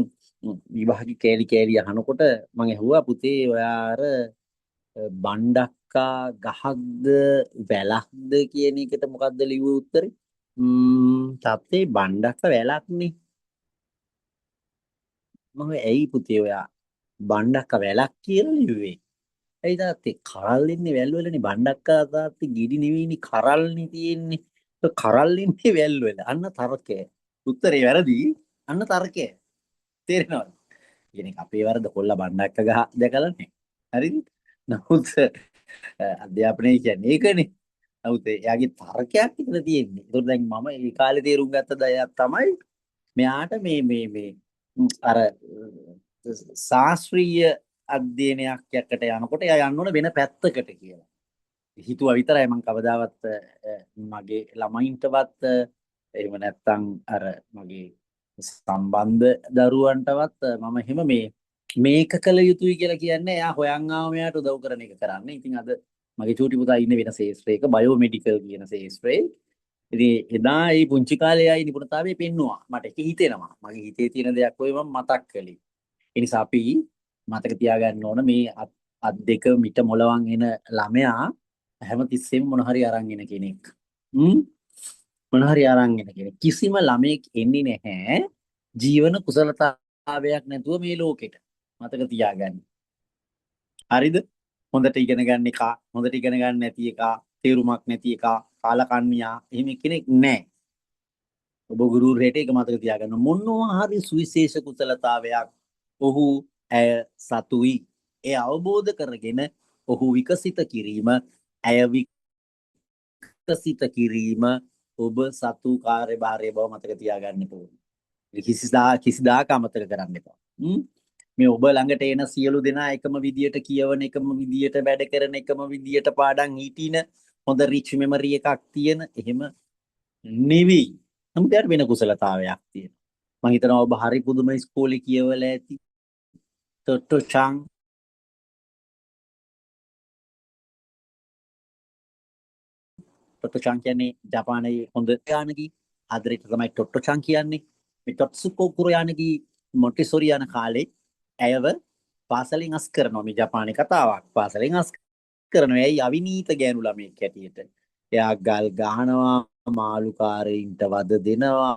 විභාගෙ කෑලි කෑලි අහනකොට මං ඇහුවා පුතේ ඔයා අර බණ්ඩක්කා ගහක්ද වැලක්ද කියන එකට මොකද්ද ලිව්ව උත්තරේ? තාත්තේ බණ්ඩක්ක වැලක්නේ. මම ඇයි පුතේ ඔයා බණ්ඩක්ක වැලක් කියලා ලිව්වේ? ඇයි තාත්තේ කරල් ඉන්නේ වැල් වලනේ, බණ්ඩක්කා තාත්තේ ගෙඩි නෙවෙයිනේ කරල්නේ තියෙන්නේ. ඒ කරල් ඉන්නේ වැල් වල. අන්න තර්කය. උත්තරේ වැරදි. අන්න තර්කය. තේරෙනවද? කියන එක අපේ වරද, කොල්ලා බණ්ඩක්ක ගහ දැකලා නැහැ. හරිද? නමුත් අධ්‍යාපනය කියන්නේ ඒකනේ. නමුත් එයාගේ තර්කයක් විතර තියෙන්නේ. ඒතකොට දැන් මම ඒ කාලේ තේරුම් ගත්ත දයක් තමයි මෙයාට මේ මේ මේ අර ශාස්ත්‍රීය අධ්‍යයනයක් යකට යනකොට එයා යන්න ඕන වෙන පැත්තකට කියලා. හිතුවා විතරයි මං කවදාවත් මගේ ළමයින්ටවත් එහෙම නැත්තම් අර මගේ සම්බන්ධ දරුවන්ටවත් මම එහෙම මේ මේක කළ යුතුයි කියලා කියන්නේ එයා හොයන් ආවම එයාට උදව් කරන එක කරන්න. ඉතින් අද මගේ චූටි පුතා ඉන්නේ වෙන ශාස්ත්‍රයක, බයෝමෙඩිකල් කියන ශාස්ත්‍රයේ. ඉතින් එදා ඒ පුංචි කාලේ ආයි නිපුණතාවය පෙන්නුවා. මට ඒක හිතෙනවා. මගේ හිතේ තියෙන දෙයක් ඔය මම මතක් කළේ. ඒ නිසා අපි මතක තියාගන්න ඕන මේ අත් දෙක මිට මොලවන් එන ළමයා හැමතිස්සෙම මොන හරි අරන් එන කෙනෙක්. මොන හරි අරන් එන කෙනෙක්. කිසිම ළමයෙක් එන්නේ නැහැ ජීවන කුසලතාවයක් නැතුව මේ ලෝකෙට. මතක තියාගන්න. හරිද? හොඳට ඉගෙන ගන්න එක, හොඳට ඉගෙන ගන්න නැති එක, තේරුමක් නැති එක, කාලකන්ණියා එහෙම කෙනෙක් නැහැ. ඔබ ගුරුවරයාට ඒක මතක තියාගන්න. මොනවා හරි සුවිශේෂ කුසලතාවයක් ඔහු ඇය සතුයි. ඒ අවබෝධ කරගෙන ඔහු විකසිත කිරීම, ඇය විකසිත කිරීම ඔබ සතු කාර්යභාරය බව මතක තියාගන්න ඕනේ. කිසිදාක අමතක කරන්න එපා. මේ ඔබ ළඟට එන සියලු දෙනා එකම විදියට කියවන, එකම විදියට වැඩ කරන, එකම විදියට පාඩම් හිටින, හොඳ රිච් මෙමරි එකක් තියෙන එහෙම නෙවෙයි. නමුත් එයාට වෙන කුසලතාවයක් තියෙනවා. මං හිතනවා ඔබ හරි පුදුම ඉස්කෝලේ කියවලා ඇති. ටොට්ටෝ චාන් ටොට්ටෝ චාන් කියන්නේ ජපානයේ හොඳ යානකි. ආදරේට තමයි ටොට්ටෝ චාන් කියන්නේ. මේ ටොට්සුකෝ කුරයානකි මොන්ටිසෝරි යන කාලේ ඇයව පාසලෙන් අස් කරනවා. මේ ජපානයේ කතාවක්. පාසලෙන් අස් කරනවා. ඇයි අවිනීත ගෑනු ළමයෙක් හැටියට. එයා ගල් ගහනවා, මාළුකාරයින්ට වද දෙනවා.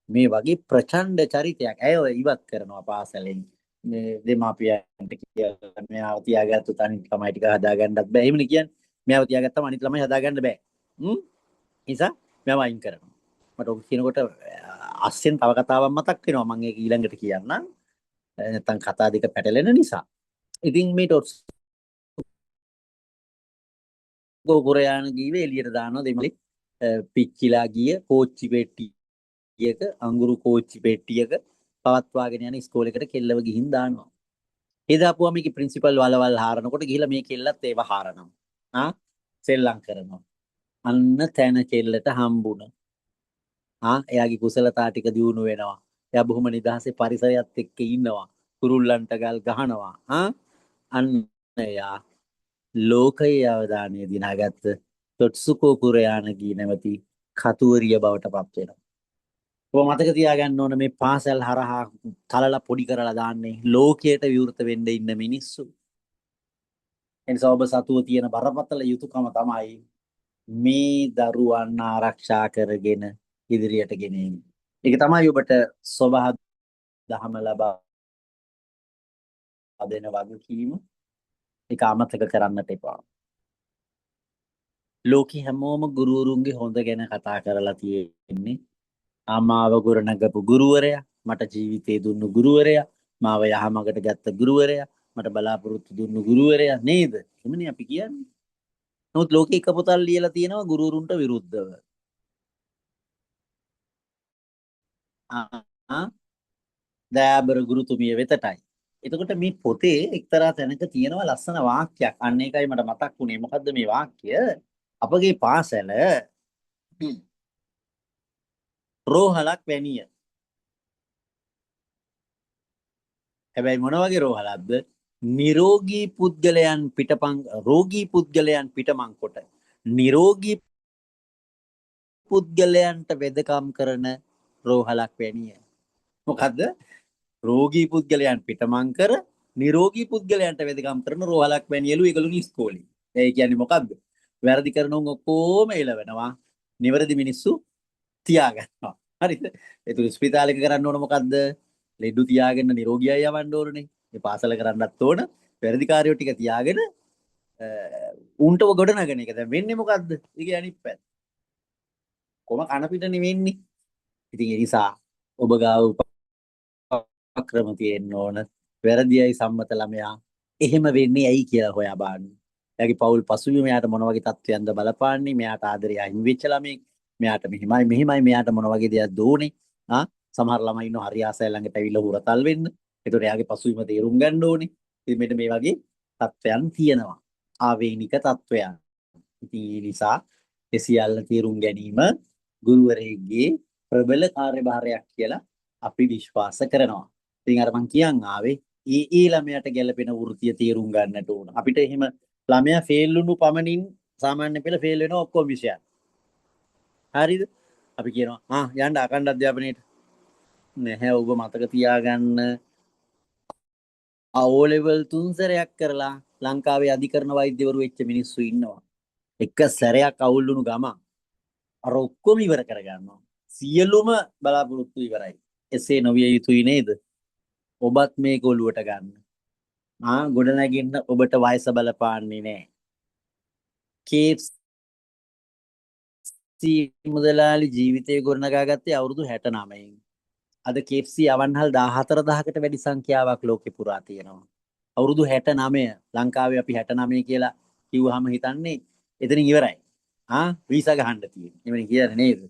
මේ වගේ ප්‍රචණ්ඩ චරිතයක්. ඇයව ඉවත් කරනවා පාසලෙන්. මේ දෙමාපියන්ට කියලා මෙයාව තියාගත්තොත් අනිත් ළමයි ටික හදාගන්නත් බෑ. එහෙමනේ කියන්නේ. මෙයාව තියාගත්තම අනිත් ළමයි හදාගන්න බෑ. නිසා මෙයාව අයින් කරනවා. මට ඔක කියනකොට අස්සෙන් තව කතාවක් මතක් වෙනවා. මම ඒක ඊළඟට කියන්නම්. නැත්තම් කතා දෙක පැටලෙන නිසා. ඉතින් මේ ටොට්ස් කොරයාන ගීවේ එළියට දානවා දෙමළේ පිච්චිලා ගිය කෝච්චි පෙට්ටියක, අඟුරු කෝච්චි පෙට්ටියක පවත්වාගෙන යන ඉස්කෝලේකට කෙල්ලව ගිහින් දානවා. ඒ දාපුවම මේකේ ප්‍රින්සිපල් වලවල් හාරනකොට ගිහිලා මේ කෙල්ලත් ඒව හාරනවා. ආ සෙල්ලම් කරනවා. අන්න තැන කෙල්ලට හම්බුණා. ආ එයාගේ කුසලතා ටික දියුණු වෙනවා. එයා බොහොම නිදහසේ පරිසරයත් එක්ක ඉන්නවා. කුරුල්ලන්ට ගල් ගහනවා. ආ අන්න එයා ලෝකයේ අවධානය දිනාගත්ත තොට්සුකෝ කුරයානගී නැමැති කතුවරිය බවට පත් වෙනවා. ඔබ මතක තියාගන්න ඕන මේ පාසල් හරහා තලලා පොඩි කරලා දාන්නේ ලෝකයට විවෘත වෙන්න ඉන්න මිනිස්සු. එනිසා ඔබ සතුව තියෙන බරපතල යුතුයකම තමයි මේ දරුවන් ආරක්ෂා කරගෙන ඉදිරියට ගෙන එන්න. ඒක තමයි ඔබට සොබා දහම ලබා දෙන වගකීම. ඒක අමතක කරන්නට එපා. ලෝකෙ හැමෝම ගුරුවරුන්ගේ හොඳ ගැන කතා කරලා තියෙන්නේ. ආමාව ගොඩනගපු ගුරුවරයා, මට ජීවිතේ දුන්නු ගුරුවරයා, මාව යහමඟට ගත්ත ගුරුවරයා, මට බලාපොරොත්තු දුන්නු ගුරුවරයා නේද? එහෙමනේ අපි කියන්නේ. නමුත් ලෝකෙ එක පොතක් ලියලා තියෙනවා ගුරුවරුන්ට විරුද්ධව. ආ දයාබර ගුරුතුමිය වෙතටයි. එතකොට මේ පොතේ එක්තරා තැනක තියෙනවා ලස්සන වාක්‍යයක්. අන්න ඒකයි මට මතක් වුණේ. මොකද්ද මේ වාක්‍ය? අපගේ පාසල රෝහලක් වැනිය. හැබැයි මොන වගේ රෝහලක්ද? නිරෝගී පුද්ගලයන් පිටපන් රෝගී පුද්ගලයන් පිටමං කොට නිරෝගී පුද්ගලයන්ට වෙදකම් කරන රෝහලක් වැනිය. මොකද්ද? රෝගී පුද්ගලයන් පිටමං කර නිරෝගී පුද්ගලයන්ට වෙදකම් කරන රෝහලක් වැනියලු ඒගොල්ලෝ ඉස්කෝලේ. ඒ කියන්නේ මොකද්ද? වැරදි කරන උන් ඔක්කොම එලවෙනවා. නිවැරදි මිනිස්සු තියාගන්නවා. හරිද? ඒතුළු ස්පිතාලෙක කරන්න ඕන මොකද්ද? ලෙඩු තියාගෙන නිරෝගී අය යවන්න ඕනනේ. මේ පාසල කරන්නත් ඕන. වැරදිකාරයෝ ටික තියාගෙන උන්ටව ගොඩනගන එක. දැන් වෙන්නේ මොකද්ද? ඒකේ අනිත් පැත්ත. කොම කන පිටනේ වෙන්නේ. ඉතින් ඒ නිසා ඔබ ගාව උපක්‍රම තියෙන්න ඕන. වැරදි අය සම්මත ළමයා එහෙම වෙන්නේ ඇයි කියලා හොයා බලන්න. එයාගේ පවුල් පසුබිම එයාට මොන වගේ තත්ත්වයන්ද බලපාන්නේ? මෙයාට ආදරය අහිමි වෙච්ච ළමෙක්. මෙයාට මෙහෙමයි මෙහෙමයි මෙයාට මොන වගේ දෙයක්ද ඕනේ? ආ සමහර ළමයි ඉන්නවා හරි ආසයි ළඟට ඇවිල්ලා හුරතල් වෙන්න. ඒතකොට එයාගේ පසුබිම තේරුම් ගන්න ඕනේ. ඉතින් මෙන්න මේ වගේ තත්ත්වයන් තියෙනවා. ආවේනික තත්ත්වයන්. ඉතින් ඒ නිසා ඒ සියල්ල තේරුම් ගැනීම ගුරුවරයෙක්ගේ ප්‍රබල කාර්යභාරයක් කියලා අපි විශ්වාස කරනවා. ඉතින් අර මං කියන් ආවේ ඒ ඒ ළමයාට ගැළපෙන වෘත්තිය තේරුම් ගන්නට ඕන. අපිට එහෙම ළමයා ෆේල් වුණු පමණින් සාමාන්‍ය පෙළ ෆේල් වෙනවා ඔක්කොම විෂයන්. හරිද? අපි කියනවා ආ යන්න අඛණ්ඩ අධ්‍යාපනයේට. නැහැ, ඔබ මතක තියාගන්න O level තුන් සැරයක් කරලා ලංකාවේ අධිකරණ වෛද්‍යවරු වෙච්ච මිනිස්සු ඉන්නවා. එක සැරයක් අවුල් වුණු ගමන් අර ඔක්කොම ඉවර කරගන්නවා. සියලුම බලාපොරොත්තු ඉවරයි. එසේ නොවිය යුතුයි නේද? ඔබත් මේක ඔලුවට ගන්න. ආ ගොඩනැගෙන්න ඔබට වයස බලපාන්නේ නෑ. KFC මුදලාලි ජීවිතය ගොඩනගා ගත්තේ අවුරුදු 69න්. අද KFC අවන්හල් 14,000කට වැඩි සංඛ්‍යාවක් ලෝකෙ පුරා තියෙනවා. අවුරුදු 69 ලංකාවේ අපි 69 කියලා කිව්වහම හිතන්නේ එතනින් ඉවරයි. ආ වීසා ගහන්න තියෙන්නේ. එමනේ කියන්නේ නේද?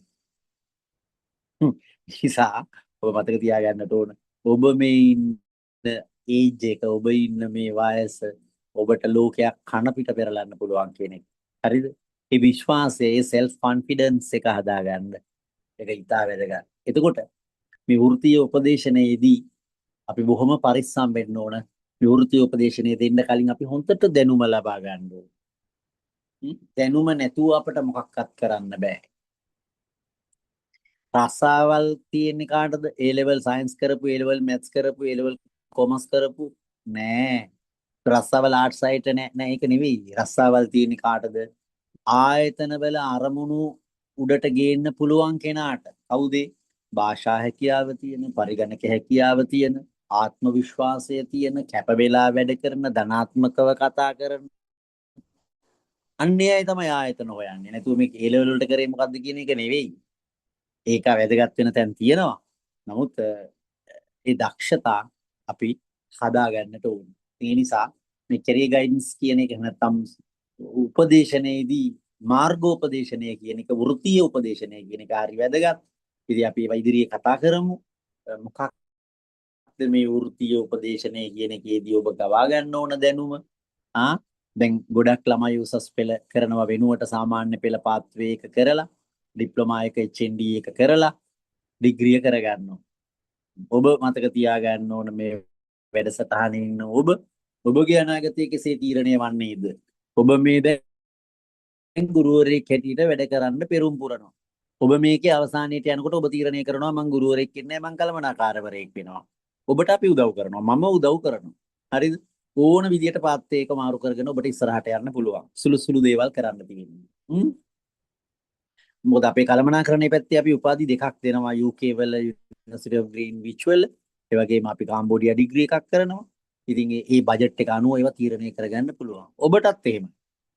නිසා ඔබ මතක තියාගන්නට ඕන. ඔබ මේ ඉන්න ඒජ් එක, ඔබ ඉන්න මේ වයස ඔබට ලෝකයක් කන පිට පෙරලන්න පුළුවන් කියන එක. හරිද? ඒ විශ්වාසය, ඒ සෙල්ෆ් කොන්ෆිඩන්ස් එක හදාගන්න. ඒක ඉතා වැදගත්. එතකොට මේ වෘත්තීය උපදේශනයේදී අපි බොහොම පරිස්සම් වෙන්න ඕන. මේ වෘත්තීය උපදේශනය දෙන්න කලින් අපි හොඳට දැනුම ලබා ගන්න ඕන. දැනුම නැතුව අපට මොකක්වත් කරන්න බෑ. රස්සාවල් තියෙන්නේ කාටද? A level science කරපු, A level maths කරපු, A level commerce කරපු නෑ. රස්සාවල් ආර්ට්ස් අයට නෑ. නෑ ඒක නෙවෙයි. රස්සාවල් තියෙන්නේ කාටද? ආයතන වල අරමුණු උඩට ගේන්න පුළුවන් කෙනාට. කවුද? භාෂා හැකියාව තියෙන, පරිගණක හැකියාව තියෙන, ආත්ම විශ්වාසය තියෙන, කැප වෙලා වැඩ කරන, ධනාත්මකව කතා කරන අන්න ඒ අය තමයි ආයතන හොයන්නේ. නැතුව මේක ඒ ලෙවල් වලට කරේ මොකද්ද කියන එක නෙවෙයි. ඒක වැදගත් වෙන තැන් තියෙනවා. නමුත් ඒ දක්ෂතා අපි හදා ගන්නට ඕනේ. ඒ නිසා මේ කැරියර් ගයිඩන්ස් කියන එක නැත්තම් උපදේශනයේදී මාර්ගෝපදේශනය කියන එක, වෘත්තීය උපදේශනය කියන එක හරි වැදගත්. ඉතින් අපි ඒවා ඉදිරියේ කතා කරමු. මොකක්ද මොකක්ද මේ වෘත්තීය උපදේශනය කියන එකේදී ඔබ ගවා ගන්න ඕන දැනුම? ආ දැන් ගොඩක් ළමයි උසස් පෙළ කරනවා වෙනුවට සාමාන්‍ය පෙළ පාත්වේ එක කරලා, ඩිප්ලෝමා එක, HND එක කරලා ඩිග්‍රිය කරගන්නවා. ඔබ මතක තියාගන්න ඕන මේ වැඩසටහනේ ඉන්න ඔබ, ඔබගේ අනාගතය කෙසේ තීරණය වන්නේද? ඔබ මේ දැන් ගුරුවරයෙක් හැටියට වැඩ කරන්න පෙරුම් පුරනවා. ඔබ මේකේ අවසානයේට යනකොට ඔබ තීරණය කරනවා මං ගුරුවරයෙක් වෙන්නේ නැහැ, මං කළමනාකාරවරයෙක් වෙනවා. ඔබට අපි උදව් කරනවා. මම උදව් කරනවා. හරිද? ඕන විදියට පාත් එක මාරු කරගෙන ඔබට ඉස්සරහට යන්න පුළුවන්. සුළු සුළු දේවල් කරන්න තියෙන්නේ. මොකද අපේ කළමනාකරණයේ පැත්තේ අපි උපාධි දෙකක් දෙනවා, UK වල University of Greenwich වල. ඒ වගේම අපි කාම්බෝඩියා ඩිග්‍රී එකක් කරනවා. ඉතින් ඒ බජට් එක අනුව ඒවා තීරණය කරගන්න පුළුවන්. ඔබටත් එහෙම.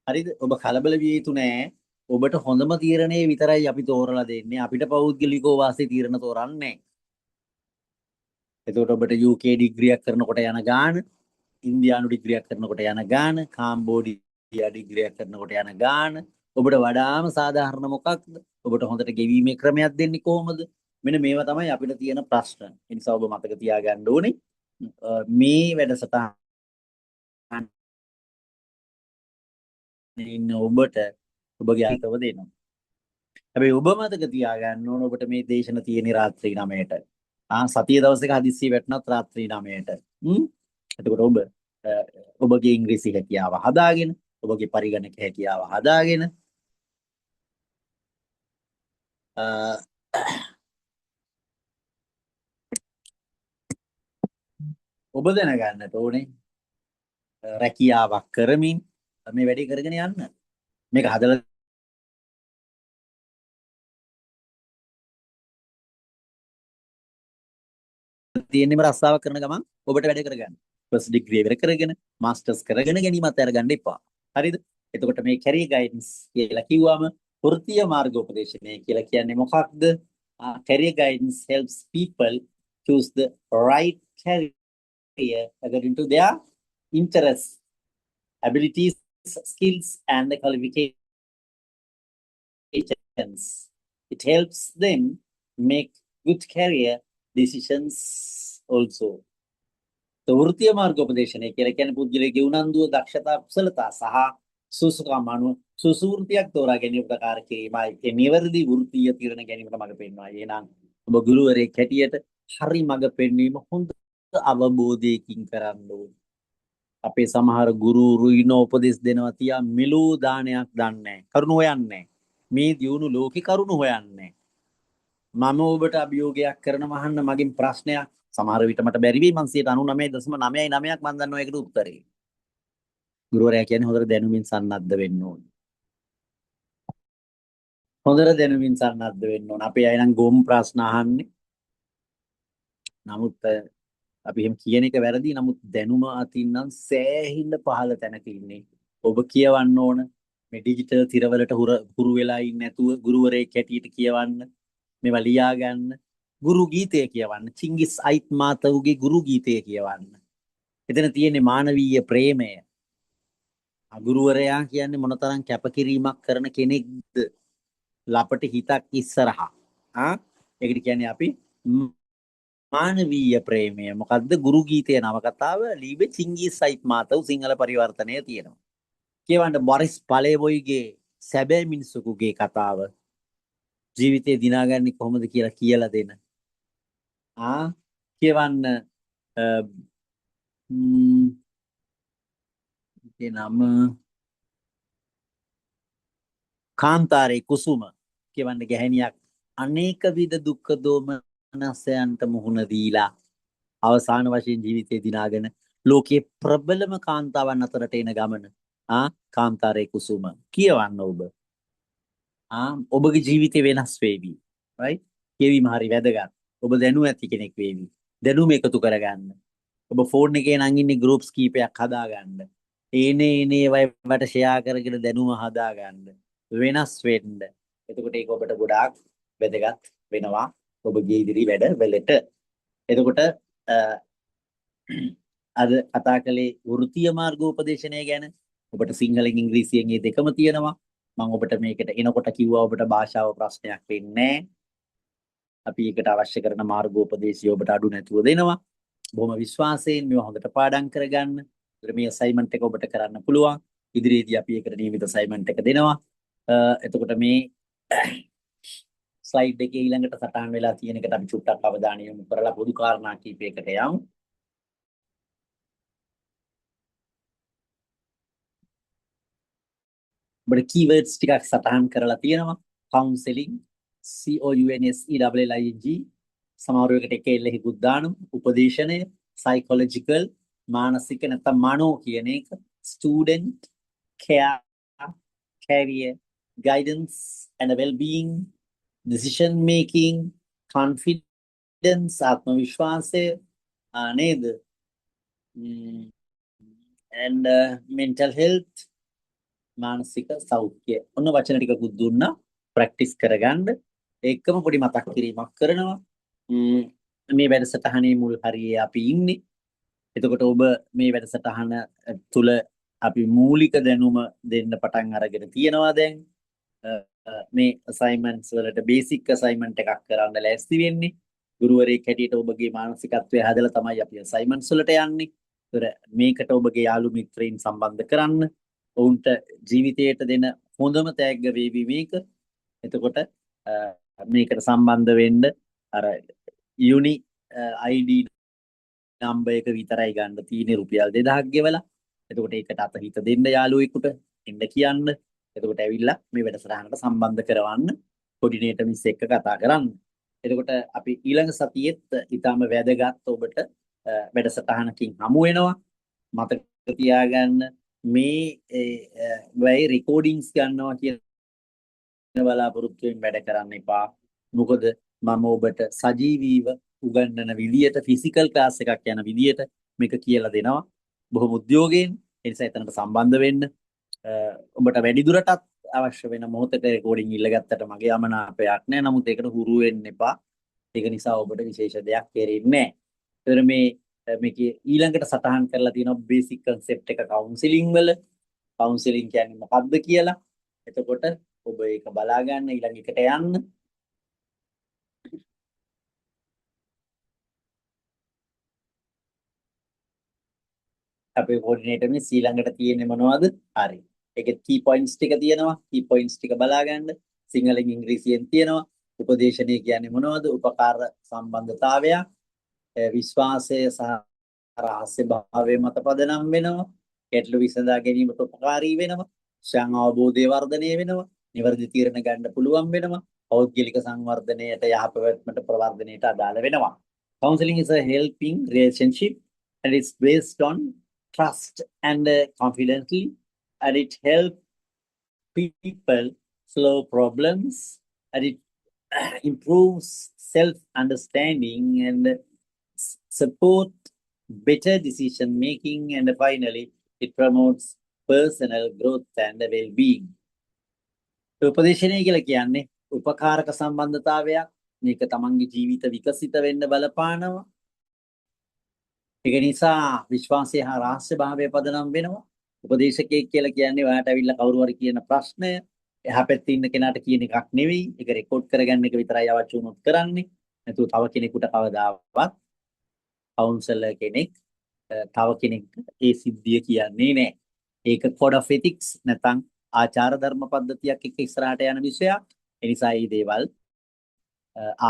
හරිද? ඔබ කලබල විය යුතු නෑ. ඔබට හොඳම තීරණය විතරයි අපි තෝරලා දෙන්නේ. අපිට පෞද්ගලිකව වාසේ තීරණ තෝරන්නේ නෑ. එතකොට ඔබට UK ඩිග්‍රියක් කරනකොට යන ගාන, ඉන්දියානු ඩිග්‍රියක් කරනකොට යන ගාන, කාම්බෝඩියා ඩිග්‍රියක් කරනකොට යන ගාන, ඔබට වඩාම සාධාරණ මොකක්ද? ඔබට හොඳට ගෙවීමේ ක්‍රමයක් දෙන්නේ කොහොමද? මෙන්න මේවා තමයි අපිට තියෙන ප්‍රශ්න. ඒ නිසා ඔබ මතක තියාගන්න ඕනේ මේ වැඩසටහන ඉන්න ඔබට ඔබගේ අහිතව දෙනවා. හැබැයි ඔබ මතක තියාගන්න ඕන ඔබට මේ දේශන තියෙන රාත්‍රී 9ට. සතිය දවසක හදිස්සිය වැටුණත් රාත්‍රී 9ට. එතකොට ඔබ ඔබගේ ඉංග්‍රීසි හැකියාව හදාගෙන, ඔබගේ පරිගණක හැකියාව හදාගෙන, ඔබ දැනගන්නට ඕනේ රැකියාවක් කරමින් මේ වැඩේ කරගෙන යන්න. මේක හදලා තියෙන්නේම රස්සාවක් කරන ගමන් ඔබට වැඩ කරගන්න. ෆස්ට් ඩිග්‍රී ඉවර කරගෙන මාස්ටර්ස් කරගෙන ගැනීමත් අරගන්න එපා. හරිද? එතකොට මේ කැරියර් ගයිඩන්ස් කියලා කිව්වම වෘත්තීය මාර්ගෝපදේශනය කියලා කියන්නේ මොකක්ද? Career guidance helps people choose the right career according to their interests, abilities, skills and the qualifications. It helps them make good career decisions also. වෘත්තීය මාර්ගෝපදේශනය කියලා කියන්නේ පුද්ගලයාගේ උනන්දුව, දක්ෂතා, කුසලතා සහ සුසුකම් අනුව සුසු වෘත්තියක් තෝරා ගැනීම ප්‍රකාර කිරීමයි. ඒ නිවැරදි වෘත්තීය තීරණ ගැනීමට මඟ පෙන්වයි. එහෙනම් ඔබ ගුරුවරයෙක් හැටියට හරි මඟ පෙන්වීම හොඳ අවබෝධයකින් කරන්න ඕනේ. අපේ සමහර ගුරුවරු ඉන උපදෙස් දෙනවා තියා මෙලෝ දානයක් දන්නේ නැහැ. කරුණ හොයන්නේ. මේ දියුණු ලෝකේ කරුණ හොයන්නේ. මම ඔබට අභියෝගයක් කරනවා අහන්න මගෙන් ප්‍රශ්නයක්. සමහර විට මට බැරි වෙයි, මං 99.99ක් මං දන්නවා ඒකට උත්තරේ. ගුරුවරයා කියන්නේ හොඳට දැනුමින් සන්නද්ධ වෙන්න ඕනේ. හොඳට දැනුමින් සන්නද්ධ වෙන්න ඕන. අපේ අය නම් ගොම් ප්‍රශ්න අහන්නේ. නමුත් අපි එහෙම කියන එක වැරදි. නමුත් දැනුම අතින් නම් සෑහෙන්න පහළ තැනක ඉන්නේ. ඔබ කියවන්න ඕන. මේ ඩිජිටල් තිරවලට හුරු වෙලා ඉන්නේ නැතුව ගුරුවරයෙක් හැටියට කියවන්න. මේවා ලියා ගන්න. ගුරු ගීතය කියවන්න. චිංගිස් අයිත්මාතවුගේ ගුරු ගීතය කියවන්න. එතන තියෙන්නේ මානවීය ප්‍රේමය. ගුරුවරයා කියන්නේ මොනතරම් කැපකිරීමක් කරන කෙනෙක්ද? ලපටි හිතක් ඉස්සරහා. ඒකට කියන්නේ අපි මානවීය ප්‍රේමය. මොකද්ද? ගුරු ගීතය නවකතාව ලීබේ චිංගිස් අයිත්මාතව් සිංහල පරිවර්තනය තියෙනවා. කියවන්න බොරිස් පලේවොයිගේ සැබෑ මිනිසෙකුගේ කතාව. ජීවිතේ දිනාගන්නේ කොහොමද කියලා කියලා දෙන. කියවන්න ඒ නම කාන්තාරේ කුසුම. කියවන්න ගැහැණියක් අනේක විද දුක්ඛ දෝමනසයන්ට මුහුණ දීලා අවසාන වශයෙන් ජීවිතේ දිනාගෙන ලෝකයේ ප්‍රබලම කාන්තාවන් අතරට එන ගමන. කාන්තාරේ කුසුම කියවන්න ඔබ. ඔබගේ ජීවිතේ වෙනස් වේවි. රයිට්? කියවීම හරි වැදගත්. ඔබ දැනුම ඇති කෙනෙක් වේවි. දැනුම එකතු කරගන්න. ඔබ ෆෝන් එකේ නම් ඉන්නේ ගෲප්ස් කීපයක් හදාගන්න. ඒනේ ඒනේ ඒවට ෂෙයා කරගෙන දැනුම හදාගන්න. වෙනස් වෙන්න. එතකොට ඒක ඔබට ගොඩාක් වැදගත් වෙනවා ඔබගේ ඉදිරි වැඩවලට. එතකොට අද කතා කළේ වෘත්තීය මාර්ගෝපදේශනය ගැන. ඔබට සිංහලෙන් ඉංග්‍රීසියෙන් මේ දෙකම තියෙනවා. මම ඔබට මේකට එනකොට කිව්වා ඔබට භාෂාව ප්‍රශ්නයක් වෙන්නේ නැහැ. අපි ඒකට අවශ්‍ය කරන මාර්ගෝපදේශය ඔබට අඩු නැතුව දෙනවා. බොහොම විශ්වාසයෙන් මේවා හොඳට පාඩම් කරගන්න. ඒතර මේ අසයින්මන්ට් එක ඔබට කරන්න පුළුවන්. ඉදිරියේදී අපි ඒකට නියමිත අසයින්මන්ට් එක දෙනවා. එතකොට මේ ස්ලයිඩ් එකේ ඊළඟට සටහන් වෙලා තියෙන එකට අපි චුට්ටක් අවධානය යොමු කරලා පොදු කාරණා කීපයකට යමු. ඔබට කීවර්ඩ්ස් ටිකක් සටහන් කරලා තියෙනවා. Counselling, C O U N S E L L I N G, සමහර වෙලකට එක එල්ල හිකුත් දානවා. උපදේශනය, සයිකොලොජිකල්, මානසික නැත්නම් මනෝ කියන එක, student, care, career, guidance and well-being, decision making, confidence, ආත්ම විශ්වාසය නේද, and mental health, මානසික සෞඛ්‍ය. ඔන්න වචන ටිකකුත් දුන්නා ප්‍රැක්ටිස් කරගන්න. ඒකම පොඩි මතක් කිරීමක් කරනවා. මේ වැඩසටහනේ මුල් හරියේ අපි ඉන්නේ. එතකොට ඔබ මේ වැඩසටහන තුල අපි මූලික දැනුම දෙන්න පටන් අරගෙන තියෙනවා දැන්. මේ අසයින්මන්ට්ස් වලට බේසික් අසයින්මන්ට් එකක් කරන්න ලෑස්ති වෙන්නේ. ගුරුවරයෙක් හැටියට ඔබගේ මානසිකත්වය හදලා තමයි අපි අසයින්මන්ට්ස් වලට යන්නේ. ඒතර මේකට ඔබගේ යාළු මිත්‍රයින් සම්බන්ධ කරන්න. ඔවුන්ට ජීවිතයට දෙන හොඳම තෑග්ග වේවි මේක. එතකොට මේකට සම්බන්ධ වෙන්න අර යුනි ID number එක විතරයි ගන්න තියෙන්නේ රුපියල් 2000ක් ගෙවලා. එතකොට ඒකට අත හිත දෙන්න යාළුවෙකුට එන්න කියන්න. එතකොට ඇවිල්ලා මේ වැඩසටහනට සම්බන්ධ කරවන්න කෝඩිනේටර් මිස් එක්ක කතා කරන්න. එතකොට අපි ඊළඟ සතියේත් ඊටාම වැදගත් ඔබට වැඩසටහනකින් හමු වෙනවා. මතක තියාගන්න මේ වෙයි රෙකෝඩින්ග්ස් ගන්නවා කියන බලාපොරොත්තුවෙන් වැඩ කරන්න එපා. මොකද මම ඔබට සජීවීව උගන්වන විදියට ෆිසිකල් ක්ලාස් එකක් යන විදියට මේක කියලා දෙනවා. බොහොම උද්‍යෝගයෙන්. ඒ නිසා එතනට සම්බන්ධ වෙන්න. ඔබට වැඩි දුරටත් අවශ්‍ය වෙන මොහොතට රෙකෝඩින් ඉල්ලගත්තට මගේ අමනාපයක් නෑ. නමුත් ඒකට හුරු වෙන්න එපා. ඒක නිසා ඔබට විශේෂ දෙයක් කෙරෙන්නේ නෑ. ඒතර මේ මේකේ ඊළඟට සටහන් කරලා තියෙනවා බේසික් කන්සෙප්ට් එක කවුන්සලින් වල. කවුන්සලින් කියන්නේ මොකක්ද කියලා. එතකොට ඔබ ඒක බලා ගන්න ඊළඟ එකට යන්න. අපේ කෝඩිනේටර් මේ ඊළඟට තියෙන්නේ මොනවද? හරි. ඒකේ කී පොයින්ට්ස් ටික තියෙනවා. කී පොයින්ට්ස් ටික බලා ගන්න. සිංහලෙන් ඉංග්‍රීසියෙන් තියෙනවා. උපදේශනය කියන්නේ මොනවද? උපකාර සම්බන්ධතාවයක්. විශ්වාසය සහ රහස්‍ය භාවය මත පදනම් වෙනවා. ගැටලු විසඳා ගැනීමට උපකාරී වෙනවා. ස්වයං අවබෝධය වර්ධනය වෙනවා. නිවැරදි තීරණ ගන්න පුළුවන් වෙනවා. පෞද්ගලික සංවර්ධනයට යහපැවැත්මට ප්‍රවර්ධනයට අදාළ වෙනවා. Counseling is a helping relationship and it's based on trust and confidently, and it helps people solve problems, and it improves self-understanding and support better decision making, and finally it promotes personal growth and well-being. උපදේශනය කියලා කියන්නේ උපකාරක සම්බන්ධතාවයක්. මේක තමන්ගේ ජීවිත විකසිත වෙන්න බලපානවා. ඒක නිසා විශ්වාසය හා රහස්‍ය භාවය පදනම් වෙනවා. උපදේශකයෙක් කියලා කියන්නේ ඔයාට ඇවිල්ලා කවුරු හරි කියන ප්‍රශ්නය එහා පැත්තේ ඉන්න කෙනාට කියන එකක් නෙවෙයි. ඒක රෙකෝඩ් කරගන්න එක විතරයි අවශ්‍ය වුණොත් කරන්නේ. නැතුව තව කෙනෙකුට කවදාවත් කවුන්සලර් කෙනෙක් තව කෙනෙක්ට ඒ සිද්ධිය කියන්නේ නෑ. ඒක කෝඩ් ඔෆ් එතික්ස් නැත්නම් ආචාර ධර්ම පද්ධතියක් එක්ක ඉස්සරහට යන විෂයක්. ඒ නිසා මේ දේවල්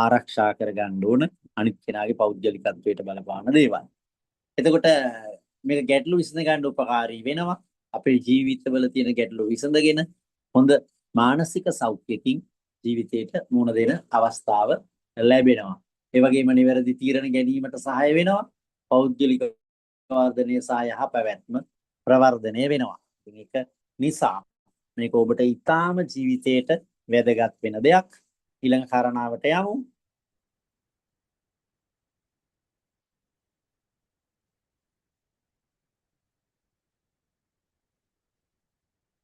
ආරක්ෂා කරගන්න ඕන අනිත් කෙනාගේ පෞද්ගලිකත්වයට බලපාන දේවල්. එතකොට මේක ගැටලු විසඳ ගන්න උපකාරී වෙනවා. අපේ ජීවිතවල තියෙන ගැටලු විසඳගෙන හොඳ මානසික සෞඛ්‍යකින් ජීවිතේට මුහුණ දෙන අවස්ථාව ලැබෙනවා. ඒ වගේම නිවැරදි තීරණ ගැනීමට සහාය වෙනවා. පෞද්ගලික වර්ධනය සහ යහපැවැත්ම ප්‍රවර්ධනය වෙනවා. ඉතින් ඒක නිසා මේක ඔබට ඉතාම ජීවිතේට වැදගත් වෙන දෙයක්. ඊළඟ කාරණාවට යමු.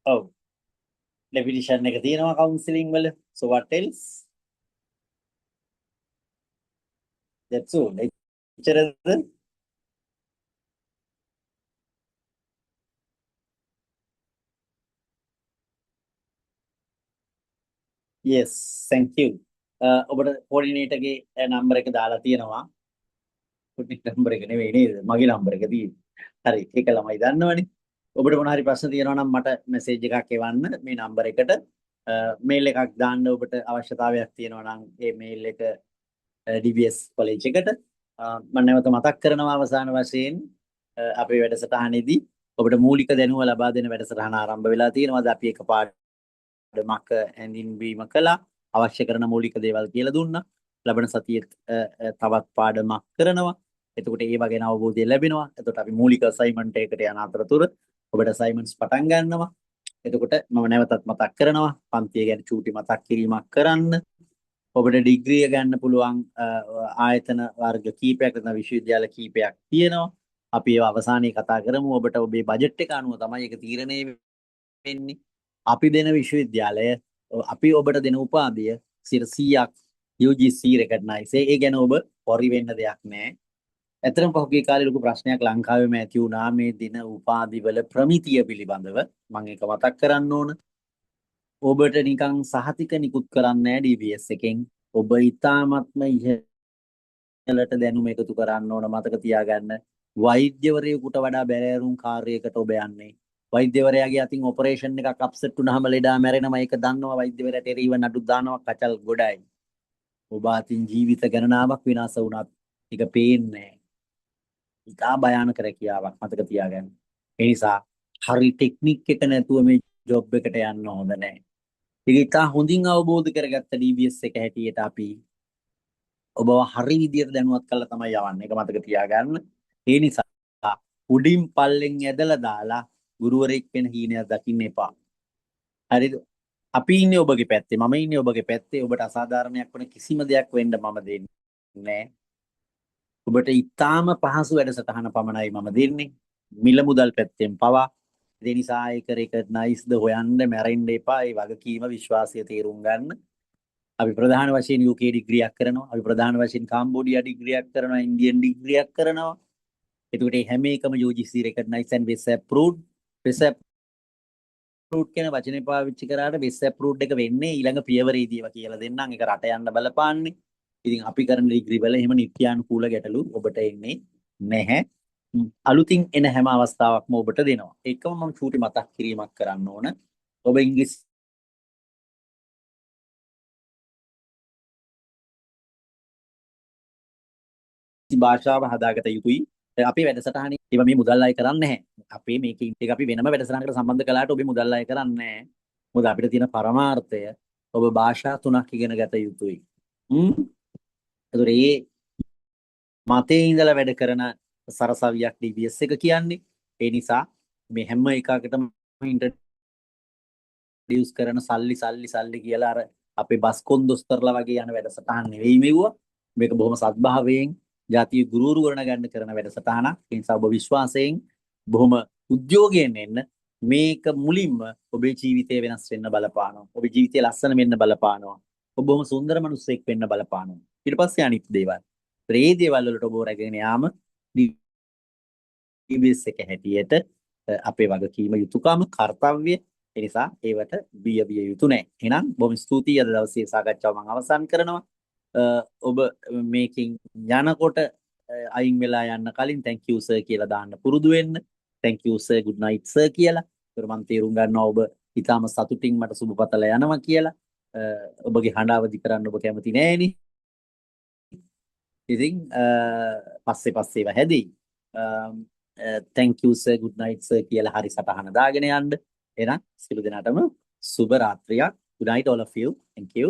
ඔව්. ඩෙෆිනිෂන් එක තියෙනවා කවුන්සලින් වල. So what else? That's all. එච්චරද? Yes, thank you. ඔබට කෝඩිනේටර්ගේ නම්බර් එක දාලා තියෙනවා. පොඩි නම්බර් එක නෙවෙයි නේද? මගේ නම්බර් එක තියෙන්නේ. හරි, ඒක ළමයි දන්නවනේ. ඔබට මොන හරි ප්‍රශ්න තියෙනවා නම් මට මැසේජ් එකක් එවන්න මේ නම්බර් එකට. මේල් එකක් දාන්න ඔබට අවශ්‍යතාවයක් තියෙනවා නම් ඒ මේල් එක DBS college එකට. මම නැවත මතක් කරනවා, අවසාන වශයෙන් අපේ වැඩසටහනේදී ඔබට මූලික දැනුම ලබා දෙන වැඩසටහන ආරම්භ වෙලා තියෙනවා. අද අපි එක පාඩමක් හැඳින්වීම කළා. අවශ්‍ය කරන මූලික දේවල් කියලා දුන්නා. ලබන සතියේත් තවත් පාඩමක් කරනවා. එතකොට ඒව ගැන අවබෝධය ලැබෙනවා. එතකොට අපි මූලික අසයින්මන්ට් එකකට යන අතරතුර ඔබට අසයින්මන්ට්ස් පටන් ගන්නවා. එතකොට මම නැවතත් මතක් කරනවා, පන්තිය ගැන චූටි මතක් කිරීමක් කරන්න. ඔබට ඩිග්‍රිය ගන්න පුළුවන් ආයතන වර්ග කීපයක් නැත්නම් විශ්වවිද්‍යාල කීපයක් තියෙනවා. අපි ඒවා අවසානයේ කතා කරමු. ඔබට ඔබේ බජට් එක අනුව තමයි ඒක තීරණය වෙන්නේ. අපි දෙන විශ්වවිද්‍යාලය, අපි ඔබට දෙන උපාධිය 100ක් UGC recognize. ඒ ගැන ඔබ වොරි වෙන්න දෙයක් නෑ. ඇත්තටම පහුගිය කාලේ ලොකු ප්‍රශ්නයක් ලංකාවෙම ඇති වුණා මේ දින උපාධිවල ප්‍රමිතිය පිළිබඳව. මම ඒක මතක් කරන්න ඕන. ඔබට නිකන් සහතික නිකුත් කරන්නේ නෑ DBS එකෙන්. ඔබ ඉතාමත්ම ඉහළට දැනුම එකතු කරන්න ඕන. මතක තියාගන්න, වෛද්‍යවරයෙකුට වඩා බැරෑරුම් කාර්යයකට ඔබ යන්නේ. වෛද්‍යවරයාගේ අතින් ඔපරේෂන් එකක් අප්සෙට් වුණාම ලෙඩා මැරෙනවා. ඒක දන්නවා. වෛද්‍යවරයාට එරෙහිව නඩු දානවා, කචල් ගොඩයි. ඔබ අතින් ජීවිත ගණනාවක් විනාශ වුණත් ඒක පේන්නේ නෑ. ඉතා භයානක රැකියාවක්, මතක තියාගන්න. ඒ නිසා හරි ටෙක්නික් එක නැතුව මේ ජොබ් එකට යන්න හොඳ නෑ. ඒක ඉතා හොඳින් අවබෝධ කරගත්ත DBS එක හැටියට අපි ඔබව හරි විදියට දැනුවත් කරලා තමයි යවන්නේ. ඒක මතක තියාගන්න. ඒ නිසා උඩින් පල්ලෙන් ඇදලා දාලා ගුරුවරයෙක් වෙන හීනයක් දකින්න එපා. හරිද? අපි ඉන්නේ ඔබගේ පැත්තේ. මම ඉන්නේ ඔබගේ පැත්තේ. ඔබට අසාධාරණයක් වන කිසිම දෙයක් වෙන්න මම දෙන්නේ නෑ. ඔබට ඉතාම පහසු වැඩසටහන පමණයි මම දෙන්නේ. මිල මුදල් පැත්තෙන් පවා. ඒ නිසා ඒක රෙකග්නයිස්ද හොයන්න මැරෙන්න එපා. ඒ වගකීම, විශ්වාසය තේරුම් ගන්න. අපි ප්‍රධාන වශයෙන් UK ඩිග්‍රියක් කරනවා. අපි ප්‍රධාන වශයෙන් කාම්බෝඩියා ඩිග්‍රියක් කරනවා. ඉන්දියන් ඩිග්‍රියක් කරනවා. එතකොට මේ හැම එකම UGC recognized and WES approved. WES approved කියන වචනේ පාවිච්චි කරාට WES approved එක වෙන්නේ ඊළඟ පියවරේදී ඒවා කියලා දෙන්නම්. ඒක රට යන්න බලපාන්නේ. ඉතින් අපි කරන ඩිග්‍රී වල එහෙම නිත්‍යානුකූල ගැටලු ඔබට එන්නේ නැහැ. අලුතින් එන හැම අවස්ථාවක්ම ඔබට දෙනවා. ඒකම මම චූටි මතක් කිරීමක් කරන්න ඕන. ඔබ ඉංග්‍රීසි භාෂාව හදාගත යුතුයි. අපේ වැඩසටහනේ ඒවා මේ මුදල් අය කරන්නේ නැහැ. අපේ මේකේ ඒක අපි වෙනම වැඩසටහනකට සම්බන්ධ කළාට ඔබේ මුදල් අය කරන්නේ නැහැ. මොකද අපිට තියෙන පරමාර්ථය ඔබ භාෂා තුනක් ඉගෙන ගත යුතුයි. එතකොට මේ මතේ ඉඳලා වැඩ කරන සරසවියක් DBS එක කියන්නේ. ඒ නිසා මේ හැම එකකටම ඉන්ට්‍රොඩියුස් කරන සල්ලි සල්ලි සල්ලි කියලා අර අපේ බස් කොන්දොස්තරලා වගේ යන වැඩසටහන් නෙවෙයි මෙව්වා. මේක බොහොම සත්භාවයෙන් ජාතිය ගුරුවරු ගොඩනගන්න කරන වැඩසටහනක්. ඒ නිසා ඔබ විශ්වාසයෙන්, බොහොම උද්‍යෝගයෙන් එන්න. මේක මුලින්ම ඔබේ ජීවිතය වෙනස් වෙන්න බලපානවා. ඔබේ ජීවිතය ලස්සන වෙන්න බලපානවා. ඔබ බොහොම සුන්දර මිනිස්සෙක් වෙන්න බලපානවා. ඊට පස්සේ අනිත් දේවල්. ඒ දේවල් වලට ඔබ රැගෙන යාම DBS එක හැටියට අපේ වගකීම, යුතුයකම, කර්තව්‍ය. ඒ නිසා ඒවට බිය විය යුතු නෑ. එහෙනම් බොහොම ස්තුතියි. අද දවසේ සාකච්ඡාව මම අවසන් කරනවා. ඔබ මේකෙන් යනකොට, අයින් වෙලා යන්න කලින් "Thank you sir" කියලා දාන්න පුරුදු වෙන්න. "Thank you sir, good night sir" කියලා. ඒතර මම තේරුම් ගන්නවා ඔබ ඉතාම සතුටින් මට සුබ පතලා යනවා කියලා. ඔබගේ හඬ අවදි කරන්න ඔබ කැමති නෑනේ. ඉතින් පස්සේ පස්සේ ඒවා හැදෙයි. "Thank you sir, good night sir" කියලා හරි සටහන දාගෙන යන්න. එහෙනම් සියලු දෙනාටම සුබ රාත්‍රියක්. Good night, all of you. Thank you.